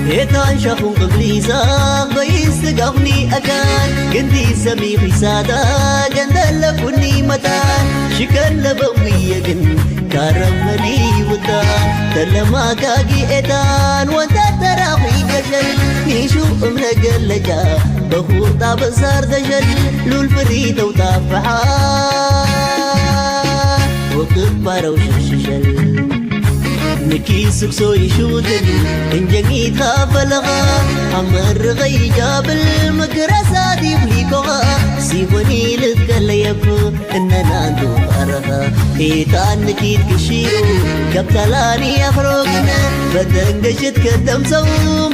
Etan shakun qibli zaq bayis gavni akan. Gindi sami khisada gandala kunni matan. Shikan labam giyagin karam mali wuta. Talama gagi etan wanta tarawi gajal. Nishu umna galaja bahuta bazar dajal. Lul beri tau tafaha. Wakil parau shishal. Niki sukso ishudin injangit ha balaga. Amar gay jabal magrasa di blikoga. Siwani lkal yafu innana andu araga. Itan nikit kishiru kaptalani akhrogan. Badan gashit kadam sau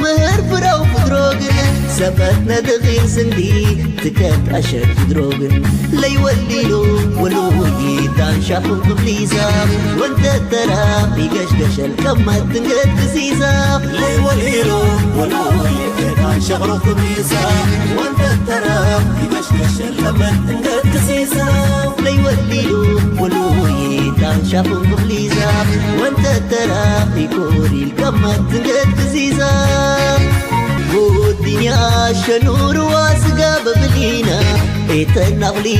mahar furau fudrogan. Sabat nadagil sindi tikat ashar fudrogan. Lay walilo walu yitan shakun kublisa. Wanta tara bigash gashal kamat tingat kisiza. Lay walilo walu yitan shakun kublisa. Wanta tara bigash gashal kamat tingat kisiza. Lay walilo walu yitan shakun kublisa. Wanta tara bikoril kamat tingat kisiza. Dunya shanuru wasga bablina. Etan naqli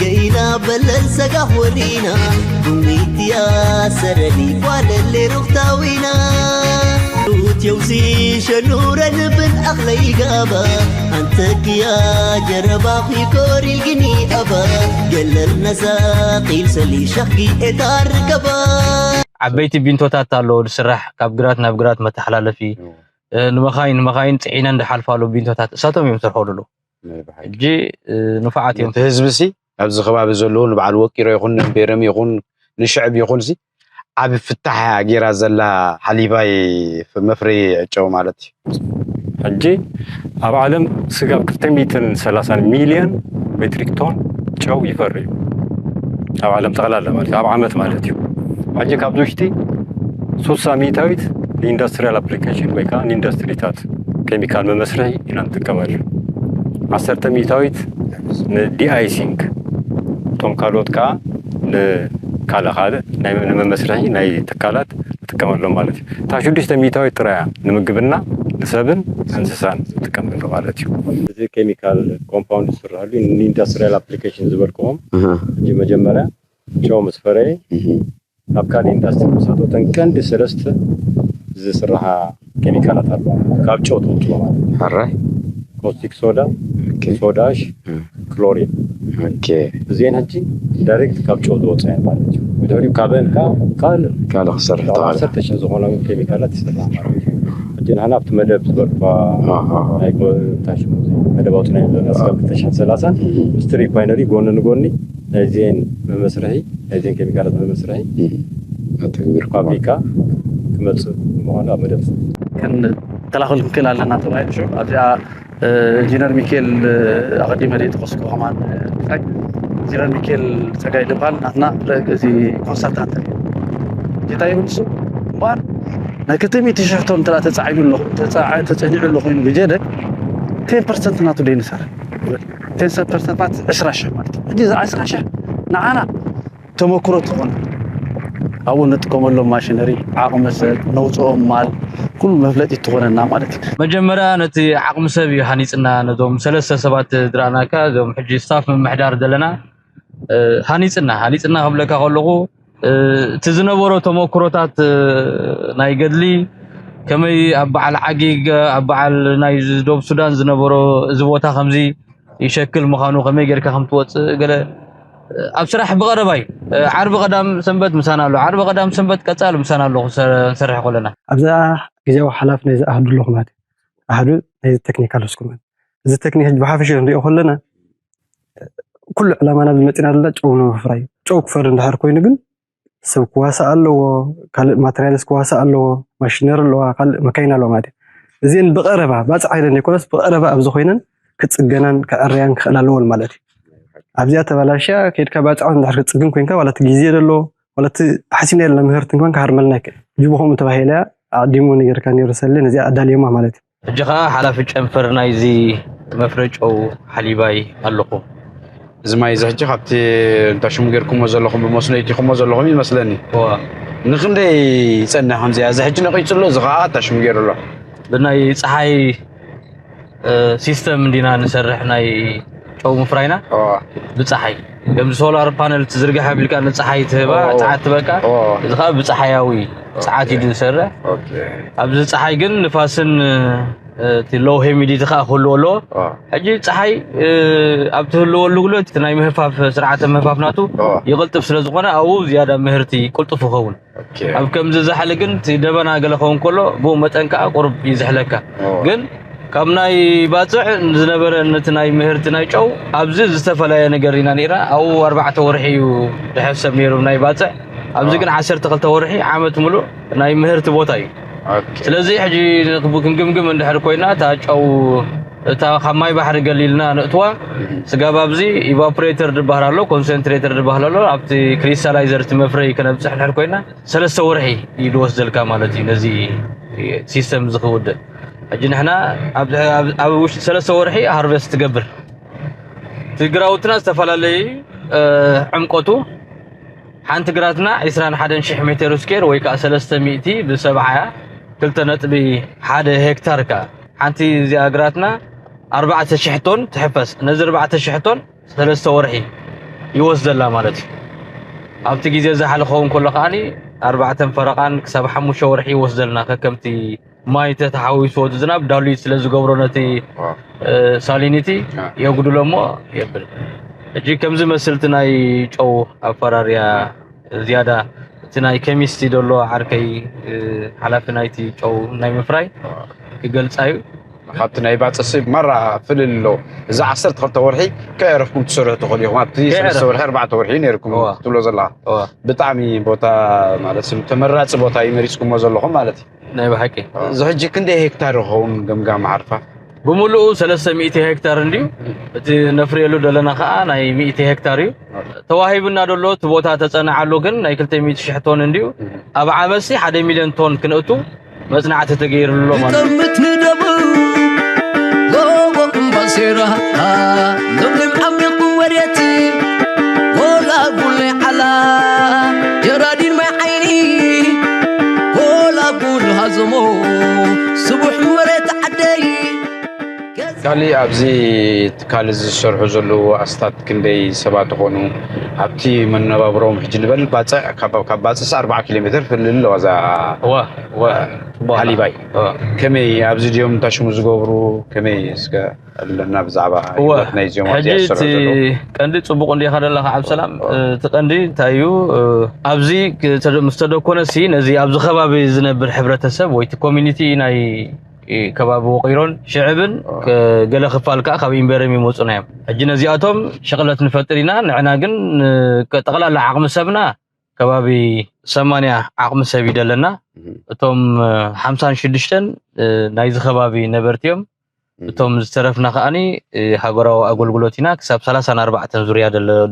gayna balal saga hurina. Dumitya sarali kwalal ruktawina. Tut yawsi shanuran bin akhlay gaba. Antakiya jaraba fi koril gini aba. Galal nasa qil sali shakki etar gaba. ዓበይቲ ቢንቶታት ኣለዎ ዝስራሕ ካብ ግራት ናብ ግራት መተሓላለፊ። ንመኻይን ንመኻይን ፅዒነን ዝሓልፋሉ ቢንቶታት እሳቶም እዮም ዝሰርሖ ኣለዉ። ሕጂ ንፉዓት እዮም። እቲ ህዝቢ ሲ ኣብዚ ከባቢ ዘለዉ ንበዓል ወቂሮ ይኹን ንቤረም ይኹን ንሽዕብ ይኹን ሲ ዓብ ፍታሕ እያ ጌራ ዘላ ሓሊባይ መፍረይ ጨው ማለት እዩ። ሕጂ ኣብ ዓለም ስጋብ ክልተ ሚእትን ሰላሳን ሚልዮን ሜትሪክ ቶን ጨው ይፈሪ እዩ። ኣብ ዓለም ጠቕላላ ማለት እዩ፣ ኣብ ዓመት ማለት እዩ። ሕጂ ካብዚ ውሽጢ ሱሳ ሚእታዊት ንኢንዱስትሪያል ኣፕሊኬሽን ወይ ከዓ ንኢንዱስትሪታት ኬሚካል መመስርሒ ኢና ንጥቀመሉ። ዓሰርተ ሚእታዊት ንዲኣይሲንግ፣ እቶም ካልኦት ከዓ ንካልእ ካልእ ናይ ንመመስርሒ ናይ ትካላት ንጥቀመሎም ማለት እዩ። እታ ሽዱሽተ ሚእታዊት ጥራያ ንምግብና ንሰብን እንስሳን ንጥቀመሉ ማለት እዩ። እዚ ኬሚካል ኮምፓውንድ ዝስረሐሉ ንኢንዱስትሪያል ኣፕሊኬሽን ዝበልክዎም ሕጂ መጀመርያ ጨው ምስ ፈረየ ናብ ካልእ ኢንዳስትሪ ምስ ኣተወ እተን ቀንዲ ሰለስተ ዝስርሓ ኬሚካላት ኣለዋ ካብ ጨው ተውፅኦ ማለት እዩ። ሕራይ ኮስቲክ ሶዳ፣ ሶዳሽ፣ ክሎሪን ኦኬ እዚአን ሕጂ ዳይሬክት ካብ ጨው ዝወፃ እየን ማለት እዩ። ብድሕሪኡ ካብአን ከዓ ካልእ ካልእ ክሰርሕ ተባለ ዓሰርተ ሽሕ ዝኾነ ኬሚካላት ይስራሕ ማለት እዩ። ሕጂ ንሕና ኣብቲ መደብ ዝበልኳ ናይ ጎ- እንታይ ሽሙ እዚ መደብ ኣውፅና ዘለና ስጋብ ክልተ ሽሕን ሰላሳን ምስቲ ሪፋይነሪ ጎኒ ንጎኒ ናይዚአን መመስርሒ ናይዚአን ኬሚካላት መመስርሒ ኣተግቢርኩም ፋብሪካ ክመፅእ ምዃኑ ኣብ መደብ ክንከላኸል ክንክእል ኣለና ተባሂሉ ሽዑ ኣብዚኣ ኢንጂነር ሚካኤል ኣቐዲመ ዘይጠቐስኩ ከማን ኢንጂነር ሚካኤል ፀጋይ ዝበሃል ናትና እዚ ኮንሳልታንት እዩ። እንታይ ይብል እሱ እምበኣር ናይ ክልተ ሚእቲ ሽሕ ቶን እንተ ተፃዒኑ ኣለኹ ተፃ- ተፀኒዑ ኣሎ ኮይኑ ብጀደል ቴን ፐርሰንት ናቱ ደይንሰርሕ ቴን ፐርሰንት ማለት ዕስራ ሽሕ ማለት እዩ። ሕጂ እዚ ዕስራ ሽሕ ንዓና ተመክሮ ትኾነ ኣብኡ ንጥቀመሎም ማሽነሪ ዓቕሚ ሰብ ነውፅኦም ማል ኩሉ መፍለጢ ትኾነና ማለት እዩ። መጀመርያ ነቲ ዓቕሚ ሰብ እዩ ሃኒፅና ነዞም ሰለስተ ሰባት ዝረኣናካ እዞም ሕጂ ስታፍ ምምሕዳር ዘለና ሃኒፅና ሃኒፅና ክብለካ ከለኹ እቲ ዝነበሮ ተመክሮታት ናይ ገድሊ ከመይ ኣብ በዓል ዓጊግ ኣብ በዓል ናይ ዶብ ሱዳን ዝነበሮ እዚ ቦታ ከምዚ ይሸክል ምዃኑ ከመይ ጌርካ ከም ትወፅእ ገለ ኣብ ስራሕ ብቐረባ እዩ። ዓርቢ ቀዳም ሰንበት ምሳና ኣሎ። ዓርቢ ቀዳም ሰንበት ቀጻሊ ምሳና ኣለኹ ንሰርሕ ከለና። ኣብዛ ግዜያዊ ሓላፊ ናይዚ ኣህዱ ኣለኹ ማለት እዩ። ኣህዱ ናይዚ ቴክኒካል ስኩል ማለት እዚ ቴክኒክ ሕጂ ብሓፈሽኡ ክንሪኦ ከለና ኩሉ ዕላማና ዝመፅና ዘለና ጨው ንምፍራይ እዩ። ጨው ክፈሪ እንድሕር ኮይኑ ግን ሰብ ክዋሳእ ኣለዎ፣ ካልእ ማተርያልስ ክዋሳእ ኣለዎ፣ ማሽነሪ ኣለዋ፣ ካልእ መካይን ኣለዋ ማለት እዩ። እዚአን ብቐረባ ባፅዕ ኢለን ዘይኮነስ ብቐረባ ኣብዚ ኮይነን ክፅገናን ክዕረያን ክኽእል ኣለዎን ማለት እዩ። ኣብዚኣ ተባላሽያ ከይድካ ባፅዖ እንድሕር ክትፅግን ኮይንካ ዋላ እቲ ግዜ ደሎ ዋላ እቲ ሓሲብና የለና ምህርቲ እንኳን ክሃርመልና ይክእል። ጅቡ ከምኡ ተባሂላ ኣቕዲሙ ነጊርካ ነይሩ ሰሌ ነዚኣ ኣዳልዮማ ማለት እዩ። ሕጂ ኸኣ ሓላፊ ጨንፈር ናይዚ መፍረ ጨው ሓሊባይ ኣለኹ። እዚ ማይ እዚ ሕጂ ካብቲ እንታ ሽሙ ጌርኩሞ ዘለኹም ብመስኖ ኢትኹሞ ዘለኹም ይመስለኒ። እዋ። ንኽንደይ ይጸንሕ ከምዚኣ? እዚ ሕጂ ነቒጹ ኣሎ፣ እዚ ኸኣ እታ ሽሙ ጌሩ ኣሎ። ብናይ ፀሓይ ሲስተም እንዲና ንሰርሕ ናይ ጨው ምፍራይና። ብፀሓይ ከምዚ ሶላር ፓነል ትዝርግሐ ቢልካ ንፀሓይ ትህባ፣ ፀዓት ትበካ። እዚ ከዓ ብፀሓያዊ ፀዓት እዩ ዝሰርሕ። ኣብዚ ፀሓይ ግን ንፋስን እቲ ሎው ሄሚዲቲ ከዓ ክህልዎ ኣለዎ። ሕጂ ፀሓይ ኣብ ትህልወሉ ግሎ እቲ ናይ ምህፋፍ ስርዓተ ምህፋፍ ናቱ ይቕልጥፍ ስለ ዝኾነ ኣብኡ ዝያዳ ምህርቲ ቅልጡፍ ይኸውን። ኣብ ከምዚ ዛሕሊ ግን እቲ ደበና ገለ ክኸውን ከሎ ብኡ መጠን ከዓ ቁሩብ ይዝሕለካ። ግን ካብ ናይ ባፅዕ ዝነበረ ነቲ ናይ ምህርቲ ናይ ጨው ኣብዚ ዝተፈለየ ነገር ኢና ነይራ። ኣብኡ ኣርባዕተ ወርሒ እዩ ዝሕሰብ ነይሩ ናይ ባፅዕ። ኣብዚ ግን ዓሰርተ ክልተ ወርሒ ዓመት ሙሉእ ናይ ምህርቲ ቦታ እዩ። ስለዚ ሕጂ ክንግምግም እንድሕር ኮይና እታ ጨው እታ ካብ ማይ ባሕሪ ገሊልና ንእትዋ ስጋብ ኣብዚ ኢቫፖሬተር ዝበሃል ኣሎ፣ ኮንሰንትሬተር ዝበሃል ኣሎ። ኣብቲ ክሪስታላይዘር እቲ መፍረይ ከነብፅሕ እንድሕር ኮይና ሰለስተ ወርሒ እዩ ዝወስደልካ ማለት እዩ ነዚ ሲስተም እዚ ክውድእ። ሕጂ ንሕና ኣብ ውሽጢ ሰለስተ ወርሒ ሃርቨስት ትገብር። እቲ ግራውትና ዝተፈላለዩ ዕምቆቱ ሓንቲ ግራትና ዕስራን ሓደን ሽሕ ሜትር ስኬር ወይ ከዓ ሰለስተ ሚእቲ ብሰብዓ እያ። ክልተ ነጥቢ ሓደ ሄክታር ከዓ ሓንቲ እዚኣ ግራትና ኣርባዕተ ሽሕ ቶን ትሕፈስ። ነዚ ኣርባዕተ ሽሕ ቶን ሰለስተ ወርሒ ይወስደላ ማለት እዩ። ኣብቲ ግዜ ዛሕሊ ክኸውን ከሎ ከዓኒ ኣርባዕተን ፈረቓን ክሳብ ሓሙሽተ ወርሒ ይወስደልና ከከምቲ ማይ ተተሓዊስዎ እቲ ዝናብ ዳሉይት ስለ ዝገብሮ ነቲ ሳሊኒቲ የጉድሎ እሞ የብል። ሕጂ ከምዚ መስልቲ ናይ ጨው ኣፈራርያ ዝያዳ እቲ ናይ ኬሚስቲ ዘሎ ዓርከይ ሓላፊ ናይቲ ጨው ናይ ምፍራይ ክገልፃ እዩ። ካብቲ ናይ ባፅሲ ማራ ፍልል ኣሎ። እዚ ዓሰርተ ክልተ ወርሒ ከየረፍኩም ትሰርሑ ትኽእሉ ኢኹም። ኣብቲ ሰለስተ ወርሒ ኣርባዕተ ወርሒ እዩ ነይርኩም ትብሎ ዘለኻ። ብጣዕሚ ቦታ ማለት ተመራፂ ቦታ እዩ መሪፅኩሞ ዘለኹም ማለት እዩ። ናይ ብሓቂ። እዚ ሕጂ ክንደይ ሄክታር ይኸውን ገምጋም ዓርፋ? ብምሉኡ ሰለስተ ሚእቲ ሄክታር እንድዩ። እቲ ነፍርየሉ ዘለና ከዓ ናይ ሚእቲ ሄክታር እዩ። ተዋሂብና ደሎ እቲ ቦታ ተፀንዓሉ ግን ናይ ክልተ ሚእቲ ሽሕ ቶን እንድዩ። ኣብ ዓመትሲ ሓደ ሚልዮን ቶን ክንእቱ መፅናዕቲ ተገይርሉ ኣሎ ማለት እዩ። ጠምት ንደቡ ሎቦ እምባሴራ ለምለም ዓሚቕ ወሬት ጎላጉል ናይ ዓላ ጀራዲን ማይ ዓይኒ ጎላጉል ሃዘሞ ስቡሕ መሬት ዓደይ ካሊ ኣብዚ ትካል እዚ ዝሰርሑ ዘለዉ ኣስታት ክንደይ ሰባት ይኾኑ? ኣብቲ መነባብሮም ሕጂ ንበል ባፅዕ ካብ ባፅዕስ ኣርባዓ ኪሎ ሜትር ፍልል ኣለዋ እዛ እዋ እዋ ሓሊባይ ከመይ ኣብዚ ድዮም እንታሽሙ ዝገብሩ ከመይ እስከ ኣለና ብዛዕባ ህይወት ናይ ዚኦም ኣብዚኣ ዝሰርሑ ዘለዉ ቀንዲ ፅቡቅ እንዲኻ ዘለኻ ዓብሰላም እቲ ቀንዲ እንታይ እዩ ኣብዚ ምስ ተደኮነ ሲ ነዚ ኣብዚ ከባቢ ዝነብር ሕብረተሰብ ወይ እቲ ኮሚኒቲ ናይ ከባቢ ወቂሮን ሽዕብን ገለ ክፋል ከዓ ካብ ኢምበረም ይመፁና እዮም ሕጂ ነዚኣቶም ሸቕለት ንፈጥር ኢና ንዕና ግን ጠቕላላ ዓቕሚ ሰብና ከባቢ ሰማንያ ዓቕሚ ሰብ ይደለና እቶም ሓምሳን ሽዱሽተን ናይዚ ከባቢ ነበርቲ እዮም እቶም ዝተረፍና ከዓኒ ሃገራዊ ኣገልግሎት ኢና ክሳብ ሰላሳን ኣርባዕተን ዙርያ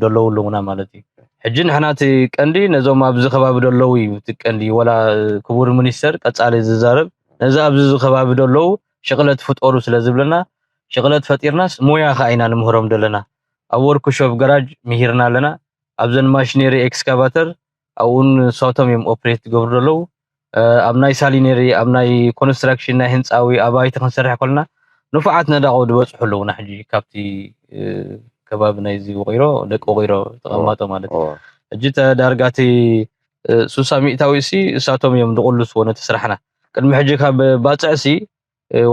ደለዉ ኣለውና ማለት እዩ ሕጂ ንሕና እቲ ቀንዲ ነዞም ኣብዚ ከባቢ ደለዉ እዩ እቲ ቀንዲ ወላ ክቡር ሚኒስተር ቀፃሊ ዝዛረብ ነዚ ኣብዚ ከባቢ ደለዉ ሽቕለት ፍጠሩ ስለ ዝብለና ሽቕለት ፈጢርናስ ሞያ ከዓ ኢና ንምህሮም ደለና ኣብ ወርክሾፕ ገራጅ ምሂርና ኣለና ኣብዘን ማሽነሪ ኤክስካቫተር ኣብኡን ንሳቶም እዮም ኦፕሬት ዝገብሩ ዘለዉ ኣብ ናይ ሳሊነሪ ኣብ ናይ ኮንስትራክሽን ናይ ህንፃዊ ኣባይቲ ክንሰርሕ ከለና ንፉዓት ነዳቆ ዝበፅሑ ኣለዉና ሕጂ ካብቲ ከባቢ ናይዚ ወቂሮ ደቂ ወቂሮ ተቐማጦ ማለት እዩ ሕጂ ተዳርጋቲ ሱሳ ሚእታዊ ሲ እሳቶም እዮም ዝቕልስዎ ነቲ ስራሕና ቅድሚ ሕጂ ካብ ባፅዕ ሲ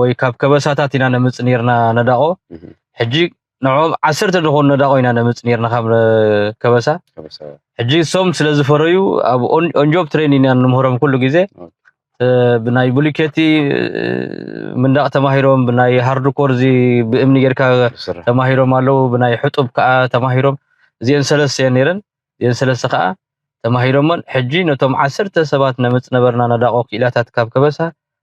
ወይ ካብ ከበሳታት ኢና ነምፅ ነርና ነዳቆ ሕጂ ንዕኦም ዓሰርተ ዝኾኑ ነዳቆ ኢና ነምፅ ነርና ካብ ከበሳ ሕጂ እሶም ስለ ዝፈረዩ ኣብ ኦንጆብ ትሬን ኢና ንምህሮም ኩሉ ግዜ ብናይ ቡሊኬቲ ምንዳቕ ተማሂሮም ብናይ ሃርድኮር እዚ ብእምኒ ጌርካ ተማሂሮም ኣለዉ ብናይ ሕጡብ ከዓ ተማሂሮም እዚአን ሰለስተ እየን ነይረን እዚአን ሰለስተ ከዓ ተማሂሮሞን ሕጂ ነቶም ዓሰርተ ሰባት ነምፅ ነበርና ነዳቆ ክኢላታት ካብ ከበሳ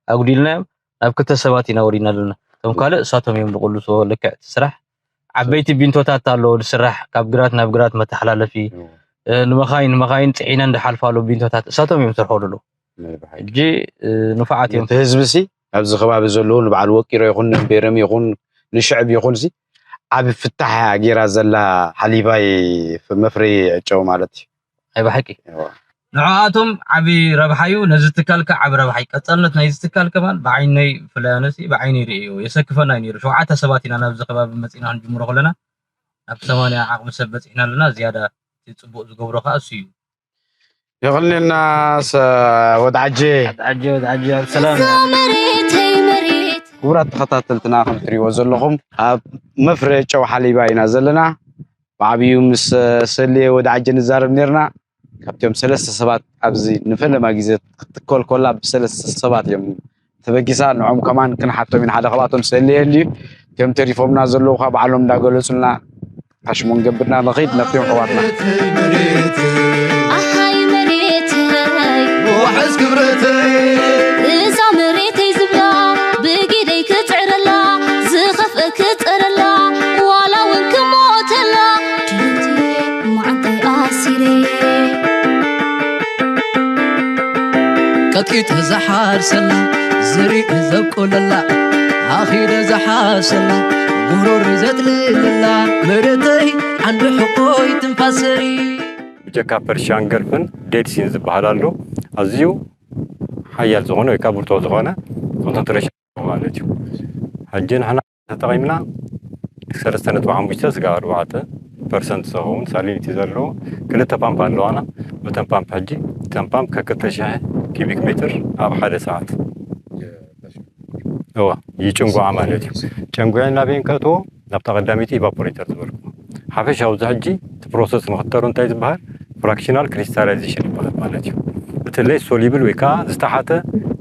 ኣጉዲልናዮም ናብ ክልተ ሰባት ኢና ወሪድና ዘለና እቶም ካልእ እሳቶም እዮም ዝቕልስዎ ልክዕ እቲ ስራሕ ዓበይቲ ቢንቶታት ኣለዎ ዝስራሕ ካብ ግራት ናብ ግራት መተሓላለፊ ንመኻይን መኻይን ፅዒነን ዝሓልፋሉ ቢንቶታት እሳቶም እዮም ዝሰርሖ ዘለዉ ሕጂ ንፉዓት እዮም እቲ ህዝቢ ሲ ኣብዚ ከባቢ ዘለዉ ንበዓል ወቂሮ ይኹን ንቤረም ይኹን ንሽዕብ ይኹን ሲ ዓብ ፍታሕ ገይራ ዘላ ሓሊባይ መፍረይ ጨው ማለት እዩ ናይ ብሓቂ ንዕኣቶም ዓቢ ረብሓ እዩ። ነዚ ትካል ከ ዓቢ ረብሓ እዩ። ቀጻልነት ናይዚ ትካል ከማን ብዓይነይ ፍለያነሲ ብዓይነይ ርእዮ የሰክፈና እዩ ነይሩ። ሸውዓተ ሰባት ኢና ናብዚ ከባቢ መጺና ክንጅምሮ ከለና፣ ናብ ሰማንያ ዓቕሚ ሰብ በጺሕና ኣለና። ዝያዳ እቲ ጽቡቕ ዝገብሮ ከኣ እሱ እዩ። የቐንየልና። ሰ- ወድዓጀ። ወድዓጀ፣ ወድዓጀ፣ ኣብ ሰላም። እዛ መሬተይ መሬት። ክቡራት ተኸታተልትና፣ ከም ትሪእዎ ዘለኹም ኣብ መፍረ ጨው ሓሊባ ኢና ዘለና። ብዓብዩ ምስ ሰልየ ወድዓጀ ንዛረብ ነርና። ካብቶም ሰለስተ ሰባት ኣብዚ ንፈለማ ግዜ ክትትከል ኮላ ብሰለስተ ሰባት እዮም ተበጊሳ። ንዖም ከማን ክንሓቶም ኢና። ሓደ ካብኣቶም ሰልየ እንድዩ። እቶም ተሪፎምና ዘለዉ ኸዓ ባዕሎም እንዳገለጹልና ታሽሞን ገብርና ንኸይድ ናብቶም ኣሕዋትና። ኣሃይ መሬተይ፣ ወሓዝ ክብረተይ። እዛ መሬተይ ዝብላ ብጊደይ ክጽዕረላ፣ ዝኸፍአ ክጸረላ፣ ዋላ እውን ክሞተላ ድልቲ መዓንጣይ ኣሲረ። ቀጥቂጠ ዝሓርሰላ፣ ዝርኢ ዘብቁለላ፣ ኣኺለ ዝሓሰላ፣ ጉሮሪ ዘጥልለላ፣ መሬተይ ዓንዲ ሕቆይ ትንፋሰይ። ብጀካ ፐርሽያን ገልፍን ዴድ ሲን ዝበሃል ኣሎ። ኣዝዩ ሓያል ዝኾነ ወይ ከዓ ብርቱዕ ዝኾነ ኮንሰንትሬሽን ማለት እዩ። ሕጂ ንሕና ተጠቒምና ሰለስተ ነጥቢ ሓሙሽተ ስጋብ ኣርባዕተ ፐርሰንት ዝኸውን ሳሊኒቲ ዘለዎ ክልተ ፓምፕ ኣለዋና። በተን ፓምፕ ሕጂ እተን ፓምፕ ከክልተ ሺሕ ኪቢክ ሜትር ኣብ ሓደ ሰዓት እዋ ይጭንጉዓ ማለት እዩ። ጨንጉዐን ናበየን ከእትዎ ናብታ ቀዳመይቲ ኢቫፖሬተር ዝበልኩ። ሓፈሻዊ እዚ ሕጂ እቲ ፕሮሰስ ንክተሩ እንታይ ዝበሃል ፍራክሽናል ክሪስታላይዜሽን ይበሃል ማለት እዩ። እቲ ሌስ ሶሊብል ወይ ከዓ ዝተሓተ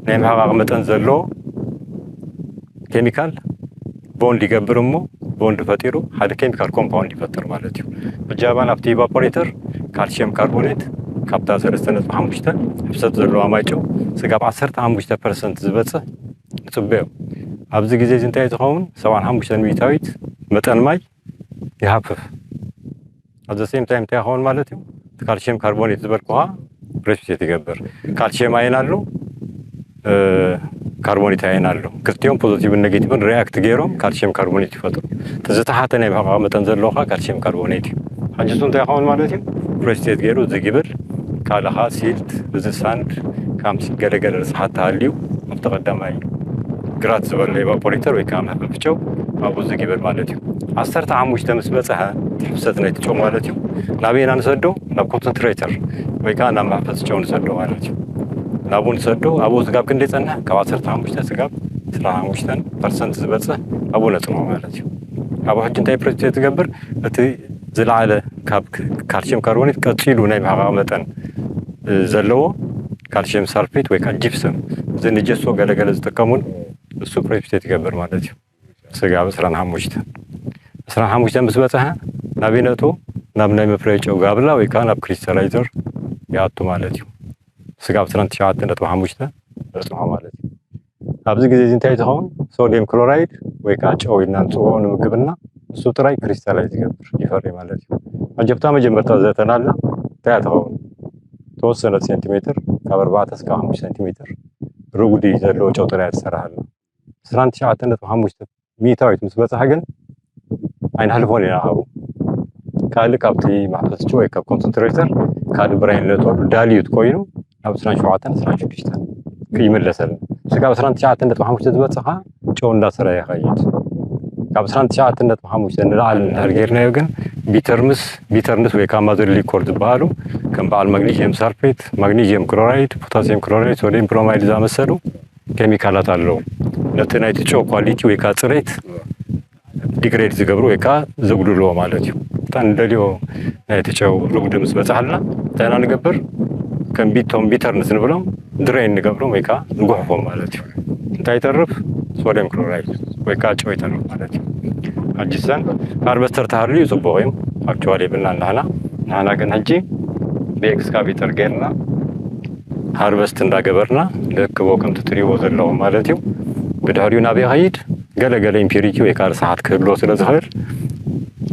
ናይ ምሕቃቕ መጠን ዘለዎ ኬሚካል ቦንድ ይገብር እሞ ቦንድ ፈጢሩ ሓደ ኬሚካል ኮምፓውንድ ይፈጥር ማለት እዩ። ብጃባ ናብቲ ኢቫፖሬተር ካልሽየም ካርቦኔት ካብታ ሰለስተ ነጥቢ ሓሙሽተ ሕፍሰት ዘለዋ ማይ ጨው ስጋብ ዓሰርተ ሓሙሽተ ፐርሰንት ዝበፅሕ ንፅበዮ። ኣብዚ ግዜ እዚ እንታይ ዝኸውን ሰብዓን ሓሙሽተን ሚእታዊት መጠን ማይ ይሃፍፍ። ኣብ ዘ ሴም ታይም እንታይ ይኸውን ማለት እዩ? እቲ ካልሽየም ካርቦኔት ዝበልኩኻ ፕሬሲፒቴት ይገብር። ካልሽየም ኣየን ኣሎ፣ እ፣ ካርቦኔት ኣየን ኣሎ። ክልቲኦም ፖዚቲቭን ኔጌቲቭን ሪያክት ገይሮም ካልሽየም ካርቦኔት ይፈጥሩ። እቲ ዝተሓተ ናይ ምሕቃቕ መጠን ዘለዎ ከዓ ካልሽየም ካርቦኔት እዩ። ሕጂ እሱ እንታይ ይኸውን ማለት እዩ? ፕሬሲፒቴት ገይሩ ዝግብል ካልኻ ሲልት፣ እዚ ሳንድ፣ ካምሲ ገለገለ ርስሓት ተሃልዩ ኣብቲ ቀዳማይ ግራት ዝበለ ኢቫፖሬተር ወይ ከዓ መሕፈፊ ጨው ኣብኡ ዝግብል ማለት እዩ። ዓሰርተ ሓሙሽተ ምስ በፅሐ እቲ ሕፍሰት ናይቲ ጨው ማለት እዩ ናበይ ኢና ንሰዶ? ናብ ኮንሰንትሬተር ወይ ከዓ ናብ መሕፈሲ ጨው ንሰዶ ማለት እዩ። ናብኡ ንሰዶ። ኣብኡ ስጋብ ክንደይ ጸንሕ? ካብ ዓሰርተ ሓሙሽተ ስጋብ ዕስራን ሓሙሽተን ፐርሰንት ዝበፅሕ ኣብኡ ነጽንሖ ማለት እዩ። ኣብኡ ሕጂ እንታይ ፕሬሲፒቴት ትገብር? እቲ ዝለዓለ ካብ ክ-፣ ካልሽየም ካርቦኔት ቀጺሉ ናይ ምሕቃቕ መጠን፣ እ፣ ዘለዎ ካልሽየም ሳልፌት ወይ ከዓ ጂፕሰም፣ እዚ ንጀሶ ገለገለ ዝጥቀሙሉ፣ እሱ ፕሬሲፒቴት ይገብር ማለት እዩ። ስጋብ ዕስራን ሓሙሽተን፣ ዕስራን ሓሙሽተን ምስ በጽሐ ናብ ይነቱ ናብ ናይ መፍረዪ ጨው ጋብላ ወይ ከዓ ናብ ክሪስታላይዘር ይኣቱ ማለት እዩ። ስጋብ ዕስራን ትሽዓተን ነጥቢ ሓሙሽተ በጽሖ ማለት እዩ። ኣብዚ ግዜ እዚ እንታይ ትኸውን? ሶድየም ክሎራይድ ወይ ከዓ ጨው ኢልና ንፅውዖ ንምግብና፣ እሱ ጥራይ ክሪስታላይዝ ይገብር፣ ይፈሪ ማለት እዩ። ሕጂ ኣብታ መጀመርታ ዘተናላ እንታይ እያ ትኸውን? ተወሰነት ሴንቲሜትር፣ ካብ ኣርባዕተ እስካብ ሓሙሽተ ሴንቲሜትር ርጉዲ ዘለዎ ጨው ጥራይ እያ ትሰርሓልና። ዕስራን ትሽዓተን ነጥቢ ሓሙሽተ ሚእታዊት ምስ በፅሐ ግን ኣይንሕልፎን ኢና ኣብኡ። ካልእ ካብቲ መሕፈሲ ጨው ወይ ካብ ኮንሰንትሬተር ካልእ ብራይን ለትወሉ ዳልዩት ኮይኑ ናብ ዕስራን ሸውዓተን ዕስራን ሽዱሽተን ክይምለሰልና። ስጋብ ዕስራን ትሽዓተን ነጥቢ ሓሙሽተ ዝበፅሕ ከዓ ጨው እንዳሰረየ ይኸይድ። ካብ ዕስራን ትሽዓተን ነጥቢ ሓሙሽተ ንላዕሊ እንድሕር ጌርናዮ ግን ቢተርምስ፣ ቢተርንስ ወይ ከዓ ማዘር ሊኮር ዝበሃሉ ከም በዓል ማግኒዥየም ሳልፌት፣ ማግኒዥየም ክሎራይድ፣ ፖታሲየም ክሎራይድ፣ ሶድየም ብሮማይድ ዝኣመሰሉ ኬሚካላት ኣለዉ። ነቲ ናይቲ ጨው ኳሊቲ ወይ ከዓ ፅሬት ዲግሬድ ዝገብሩ ወይ ከዓ ዘጉድልዎ ማለት እዩ። እታ ንደልዮ ናይቲ ጨው ርጉዲ ምስ በፃሕልና እንታይ ኢና ንገብር? ከም ቢቶም ቢተርንስ ንብሎም ድሬን ንገብሮም ወይ ከዓ ንጉሕፎም ማለት እዩ። እንታይ ይተርፍ? ሶድየም ክሎራይድ ወይ ከዓ ጨው ይተርፍ ማለት እዩ። ሕጂ ሰን ሃርቨስተር ተሃልዩ ፅቡቕ እዩ። ኣክቹዋሊ የብልናን ንሕና። ንሕና ግን ሕጂ ብኤክስካቬተር ጌርና ሃርቨስት እንዳገበርና ንእክቦ ከምቲ ትሪእዎ ዘለኹም ማለት እዩ። ብድሕሪኡ ናብ ይኸይድ ገለ ገለ ኢምፒሪቲ ወይ ከዓ ርስሓት ክህልዎ ስለ ዝኽእል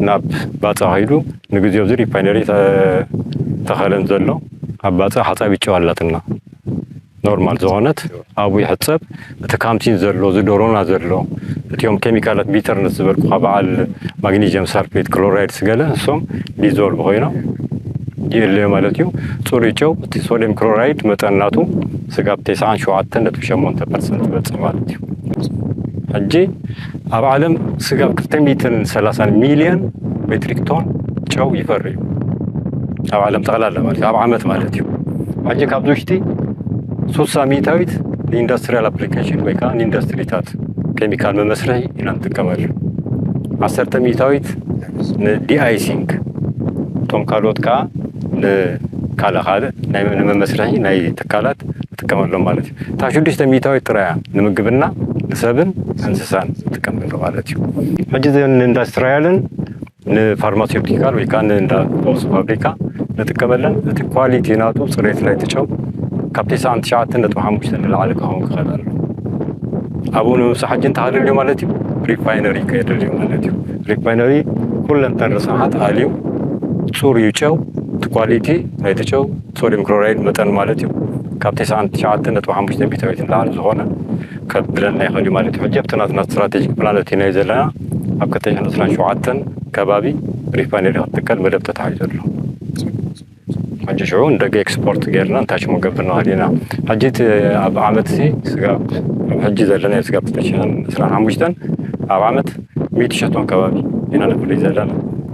ናብ ባፃ ከይዱ ንግዜኡ እዚ ሪፋይነሪ ተ-፣ ተኸለን ዘሎ ኣብ ባፃ ሓፃቢት ጨው ኣላትና ኖርማል ዝኾነት ኣብኡ ይሕፀብ። እቲ ካምሲን ዘሎ እዚ ዶሮና ዘሎ እቲኦም ኬሚካላት ቢተርነት ዝበልኩኻ በዓል ማግኒዥየም ሳልፌት ክሎራይድስ ገለ ንሶም ዲዞልቭ ኮይኖም ይእለዮ ማለት እዩ። ፅሩይ ጨው እቲ ሶድየም ክሎራይድ መጠን ናቱ ስጋብ ተስዓን ሸውዓተን ነጥቢ ሸሞንተ ፐርሰንት ይበፅሕ ማለት እዩ። ሕጂ ኣብ ዓለም ስጋብ ክልተ ሚእትን ሰላሳን ሚልዮን ሜትሪክ ቶን ጨው ይፈሪ እዩ። ኣብ ዓለም ጠቕላላ ማለት እዩ፣ ኣብ ዓመት ማለት እዩ። ሕጂ ካብዚ ውሽጢ ሱሳ ሚእታዊት ንኢንዱስትሪያል ኣፕሊኬሽን ወይ ከዓ ንኢንዱስትሪታት ኬሚካል መመስርሒ ኢና ንጥቀመሉ። ዓሰርተ ሚእታዊት ንዲኣይሲንግ፣ እቶም ካልኦት ከዓ ንካልእ ካልእ ናይ ንመመስርሒ ናይ ትካላት ንጥቀመሎም ማለት እዩ። እታ ሽዱሽተ ሚእታዊት ጥራያ ንምግብና ንሰብን እንስሳን ንጥቀመሉ ማለት እዩ። ሕጂ እዘን ንኢንዱስትሪያልን ንፋርማሲውቲካል ወይ ከዓ ንእንዳ ፈውሲ ፋብሪካ ንጥቀመለን። እቲ ኳሊቲ ናቱ፣ ፅሬት ናይቲ ጨው ካብ ተስዓን ትሽዓተን ነጥቢ ሓሙሽተ ንላዕሊ ክኸውን ክኽእል ኣለዎ። ኣብኡ ንምብፃሕ ሕጂ እንታይ ከድልዮ ማለት እዩ? ሪፋይነሪ ከየድልዮ ማለት እዩ። ሪፋይነሪ ኩለን ተን ርስሓት ኣልዩ ፅሩይ ጨው፣ እቲ ኳሊቲ ናይቲ ጨው ሶድየም ክሎራይድ መጠን ማለት እዩ ካብ ተስዓን ትሽዓተን ነጥቢ ሓሙሽተ ሚእታዊት ንላዕሊ ዝኾነ ከብለና ይኽእል እዩ ማለት እዩ። ሕጂ ኣብቲ ናትና ስትራቴጂክ ፕላን እቲ ናይ ዘለና ኣብ ክልተ ሽሕን ዕስራን ሸውዓተን ከባቢ ሪፋይነሪ ክትትከል መደብ ተታሒዙ ኣሎ። ሕጂ ሽዑ ንደገ ኤክስፖርት ጌርና እንታይ ሽሙ ገብር ንኽእል ኢና። ሕጂ እቲ ኣብ ዓመት እዚ ስጋብ ሕጂ ዘለና ስጋብ ክልተ ሽሕን ዕስራን ሓሙሽተን ኣብ ዓመት ሚእቲ ሸሕቶን ከባቢ ኢና ነፍሪ ዘለና።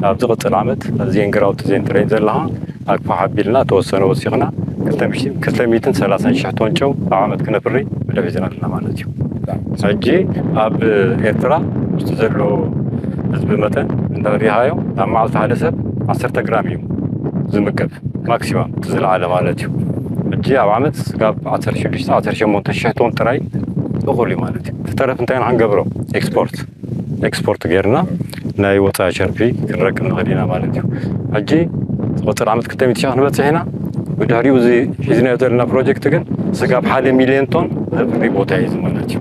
ኣብ ዝቕፅል ዓመት እዚን ግራውቲ እዚን ትረይን ዘለኻ ኣግፋሕ ኣቢልና ተወሰነ ወሲኽና ክልተ ሚእትን ሰላሳን ሽሕ ቶን ጨው ኣብ ዓመት ክነፍሪ መደብ ሒዝና ኣለና ማለት እዩ። ሕጂ ኣብ ኤርትራ ውስጥ ዘሎ ህዝቢ መጠን እንተሪሃዮ ኣብ መዓልቲ ሓደ ሰብ ዓሰርተ ግራም እዩ ዝምገብ፣ ማክሲማም እቲ ዝለዓለ ማለት እዩ። ሕጂ ኣብ ዓመት ስጋብ ዓሰርተ ሽዱሽተ ዓሰርተ ሸሞንተ ሽሕ ቶን ጥራይ እኹል እዩ ማለት እዩ። ዝተረፍ እንታይ ኢና ክንገብሮ? ኤክስፖርት፣ ኤክስፖርት ጌርና ናይ ወፃኢ ሸርፊ ክንረክብ ንኽእል ኢና ማለት እዩ። ሕጂ ዝቕፅል ዓመት ክልተ ሚእቲ ሺሕ ክንበፅሕ ኢና። ብድሕሪኡ እዚ ሒዝናዮ ዘለና ፕሮጀክት ግን ስጋብ ሓደ ሚልዮን ቶን ዘፍሪ ቦታ እዩ ማለት እዩ።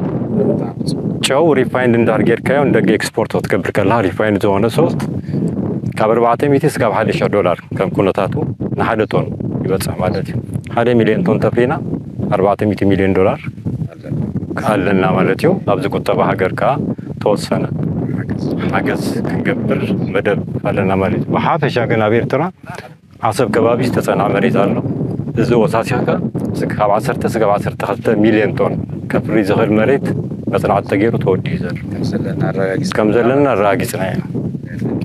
ጨው ሪፋይንድ እንዳር ጌርካዮ ንደገ ኤክስፖርት ክትገብር ከለካ ሪፋይንድ ዝኾነ ሶፍት ካብ ኣርባዕተ ሚእቲ ስጋብ ሓደ ሽሕ ዶላር ከም ኩነታቱ ንሓደ ቶን ይበፅሕ ማለት እዩ። ሓደ ሚልዮን ቶን ተፍሪና ኣርባዕተ ሚእቲ ሚልዮን ዶላር ኣለና ማለት እዩ። ኣብዚ ቁጠባ ሃገር ከዓ ተወሰነ ሓገዝ ክንገብር መደብ ኣለና ማለት እዩ። ብሓፈሻ ግን ኣብ ኤርትራ ዓሰብ ከባቢ ዝተጸንዐ መሬት ኣሎ። እዚ ወሳሲኽካ ካብ ዓሰርተ ስጋብ ዓሰርተ ክልተ ሚልዮን ቶን ከፍሪ ዝኽእል መሬት መጽናዕቲ ተገይሩ ተወዲኡ ዘሎ ከም ዘለና ኣረጋጊጽና ኢና።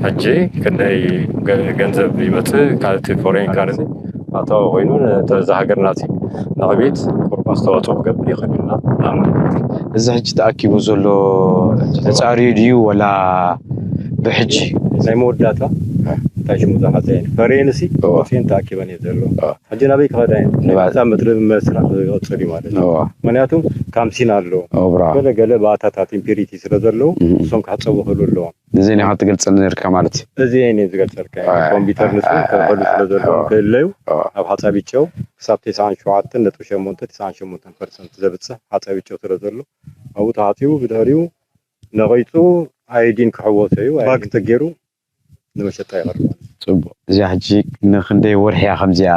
ሕጂ ክንደይ ገንዘብ ይመጽእ ካብቲ ፎሬን ካረንሲ ኣታዊ ኮይኑ ነዛ ሃገርና ንዕቤት ቁሩብ ኣስተዋፅኦ ክገብር ይኽእል እዩ። እዚ ሕጂ ተኣኪቡ ዘሎ ተፃርዩ ድዩ ወላ ብሕጂ ናይ መወዳእታ እንታይ ሽሙ ዝሓዘ ፈሬንሲ ወፅኤን ተኣኪበን እየ ዘሎ። ሕጂ ናበይ ክኸዳ እየን? ምድሪ መስራሕ ክቕፅል እዩ ማለት እዩ። ምክንያቱ ካምሲን ኣሎ፣ ገለ ገለ ባእታታት ኢምፒሪቲ ስለ ዘለዉ እሶም ክሕፀቡ ክኽእሉ ኣለዎም። እዚ ኔኻ ትገልጸሉ ነርካ ማለት እዩ። እዚ እየ ዝገልጸልካ። ኮምፒውተር ንሱ ክሕሉ ስለ ዘለዎም ክእለዩ ኣብ ሓጻቢት ጨው ክሳብ ተስዓን ሸውዓተን ነጥቢ ሸሞንተ ተስዓን ሸሞንተ ፐርሰንት ዘብጽሕ ሓጻቢት ጨው ስለ ዘሎ ኣብኡ ተሓጺቡ ብድሕሪኡ ነቒጹ ኣዮዲን ክሕወሶ እዩ። ባክ ተገይሩ ንመሸጣ ይቐርብ ማለት እዩ። ጽቡቕ። እዚኣ ሕጂ ንኽንደይ ወርሒ እያ ከምዚኣ